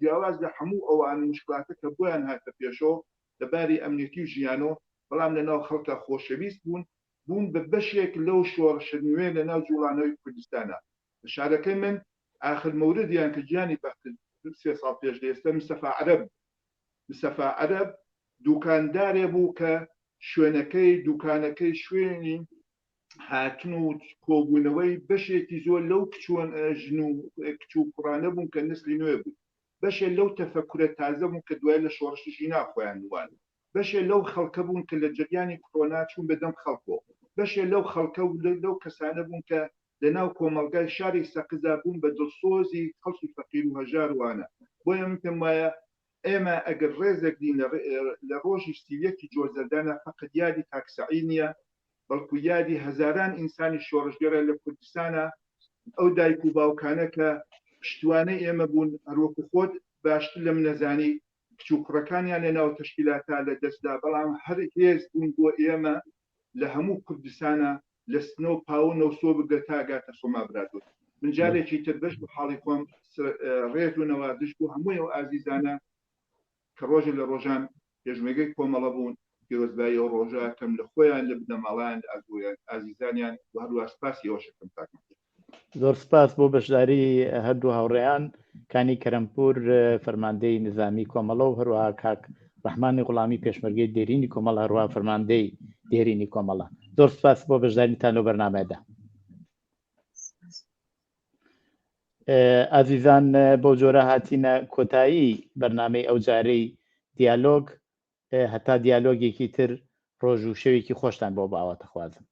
جیاواز لە هەموو ئەوان مشکلاتە کە بۆیان هاتە پێشەوە لە باری ئەمنیەتی و ژیانەوە بەڵام لە ناو خەڵکا خۆشەویست بوون بوون بە بەشێک لەو شۆڕشە نوێ لە ناو جوڵانەوەی کوردستانا لە شارەکەی من ئاخر مەوردیان کە گیانی بەخت سێ ساڵ پێش لە ئێستا مستەفا عەرەب بوو. مستەفا عەرەب دوکاندارێ بوو کە شوێنەکەی دوکانەکەی شوێنی هاتن و کۆبوونەوەی بەشێکی زۆر لەو کچۆن ژن و کچ و کوڕانە بوون کە نسلی نوێ بوو بەشێ لەو تەفەکورە تازە بوون کە دوای لە شۆڕشی ژینا خۆیان نوان بەشێ لەو خەڵکە بوون کە لە جەریانی کڕۆنا چوون بە دەم خەڵکۆ بەشێ لەو خەڵکە و لەو کەسانە بوون کە لە ناو کۆمەڵگای شاری سەقزا بوون بە دڵسۆزی خەڵکی فەقیر و هەژار وانە. بۆیە من پێم وایە ئێمە ئەگەر ڕێزێک دین لە ڕۆژی 31 ی جۆزەردانا فەقەت یادی کاک سەعید نییە بەڵکو یادی هەزاران ئینسانی شۆڕشگێڕە لە کوردستانا ئەو دایک و باوکانە کە پشتوانەی ئێمە بوون هەروەکو خۆت باشتر لە من ئەزانی کچ و کوڕەکانیان لە ناو تەشکیلاتا لە دەستدا بەڵام هەر هێز بوون بۆ ئێمە لە هەموو کوردستانا لە سنە و پاوە و نەوسۆ بگرە تا گاتە سۆما برادۆست من جارێکی تر بەش بە حاڵی خۆم ڕێز و نەوازش بۆ هەمووی ئەو ئازیزانە کە ڕۆژێ لە ڕۆژان پێشمەرگەی کۆمەڵە بوون پیرۆزبایی ئەو ڕۆژە ئەکەم لە خۆیان لە بنەماڵەیان لە ئازیزانیان و هەروە سپاسی ئەوەش ئەکەم کاک مەحموود. زۆر سپاس بۆ بەشداری هەردوو هاوڕێیان کانی کەرەمپور فەرماندەی نزامی کۆمەڵە و هەروەها کاک ڕەحمانی غوڵامی پێشمەرگەی دێرینی کۆمەڵە هەروەها فەرماندەی دێرینی کۆمەڵە زۆر سپاس بۆ بەشداریتان لەو بەرنامەیەدا. ئازیزان بەو جۆرە هاتینە کۆتایی بەرنامەی ئەو جارەی دیالۆگ هەتا دیالۆگێکی تر ڕۆژ و شەوێکی خۆشتان بۆ باواتەخوازم.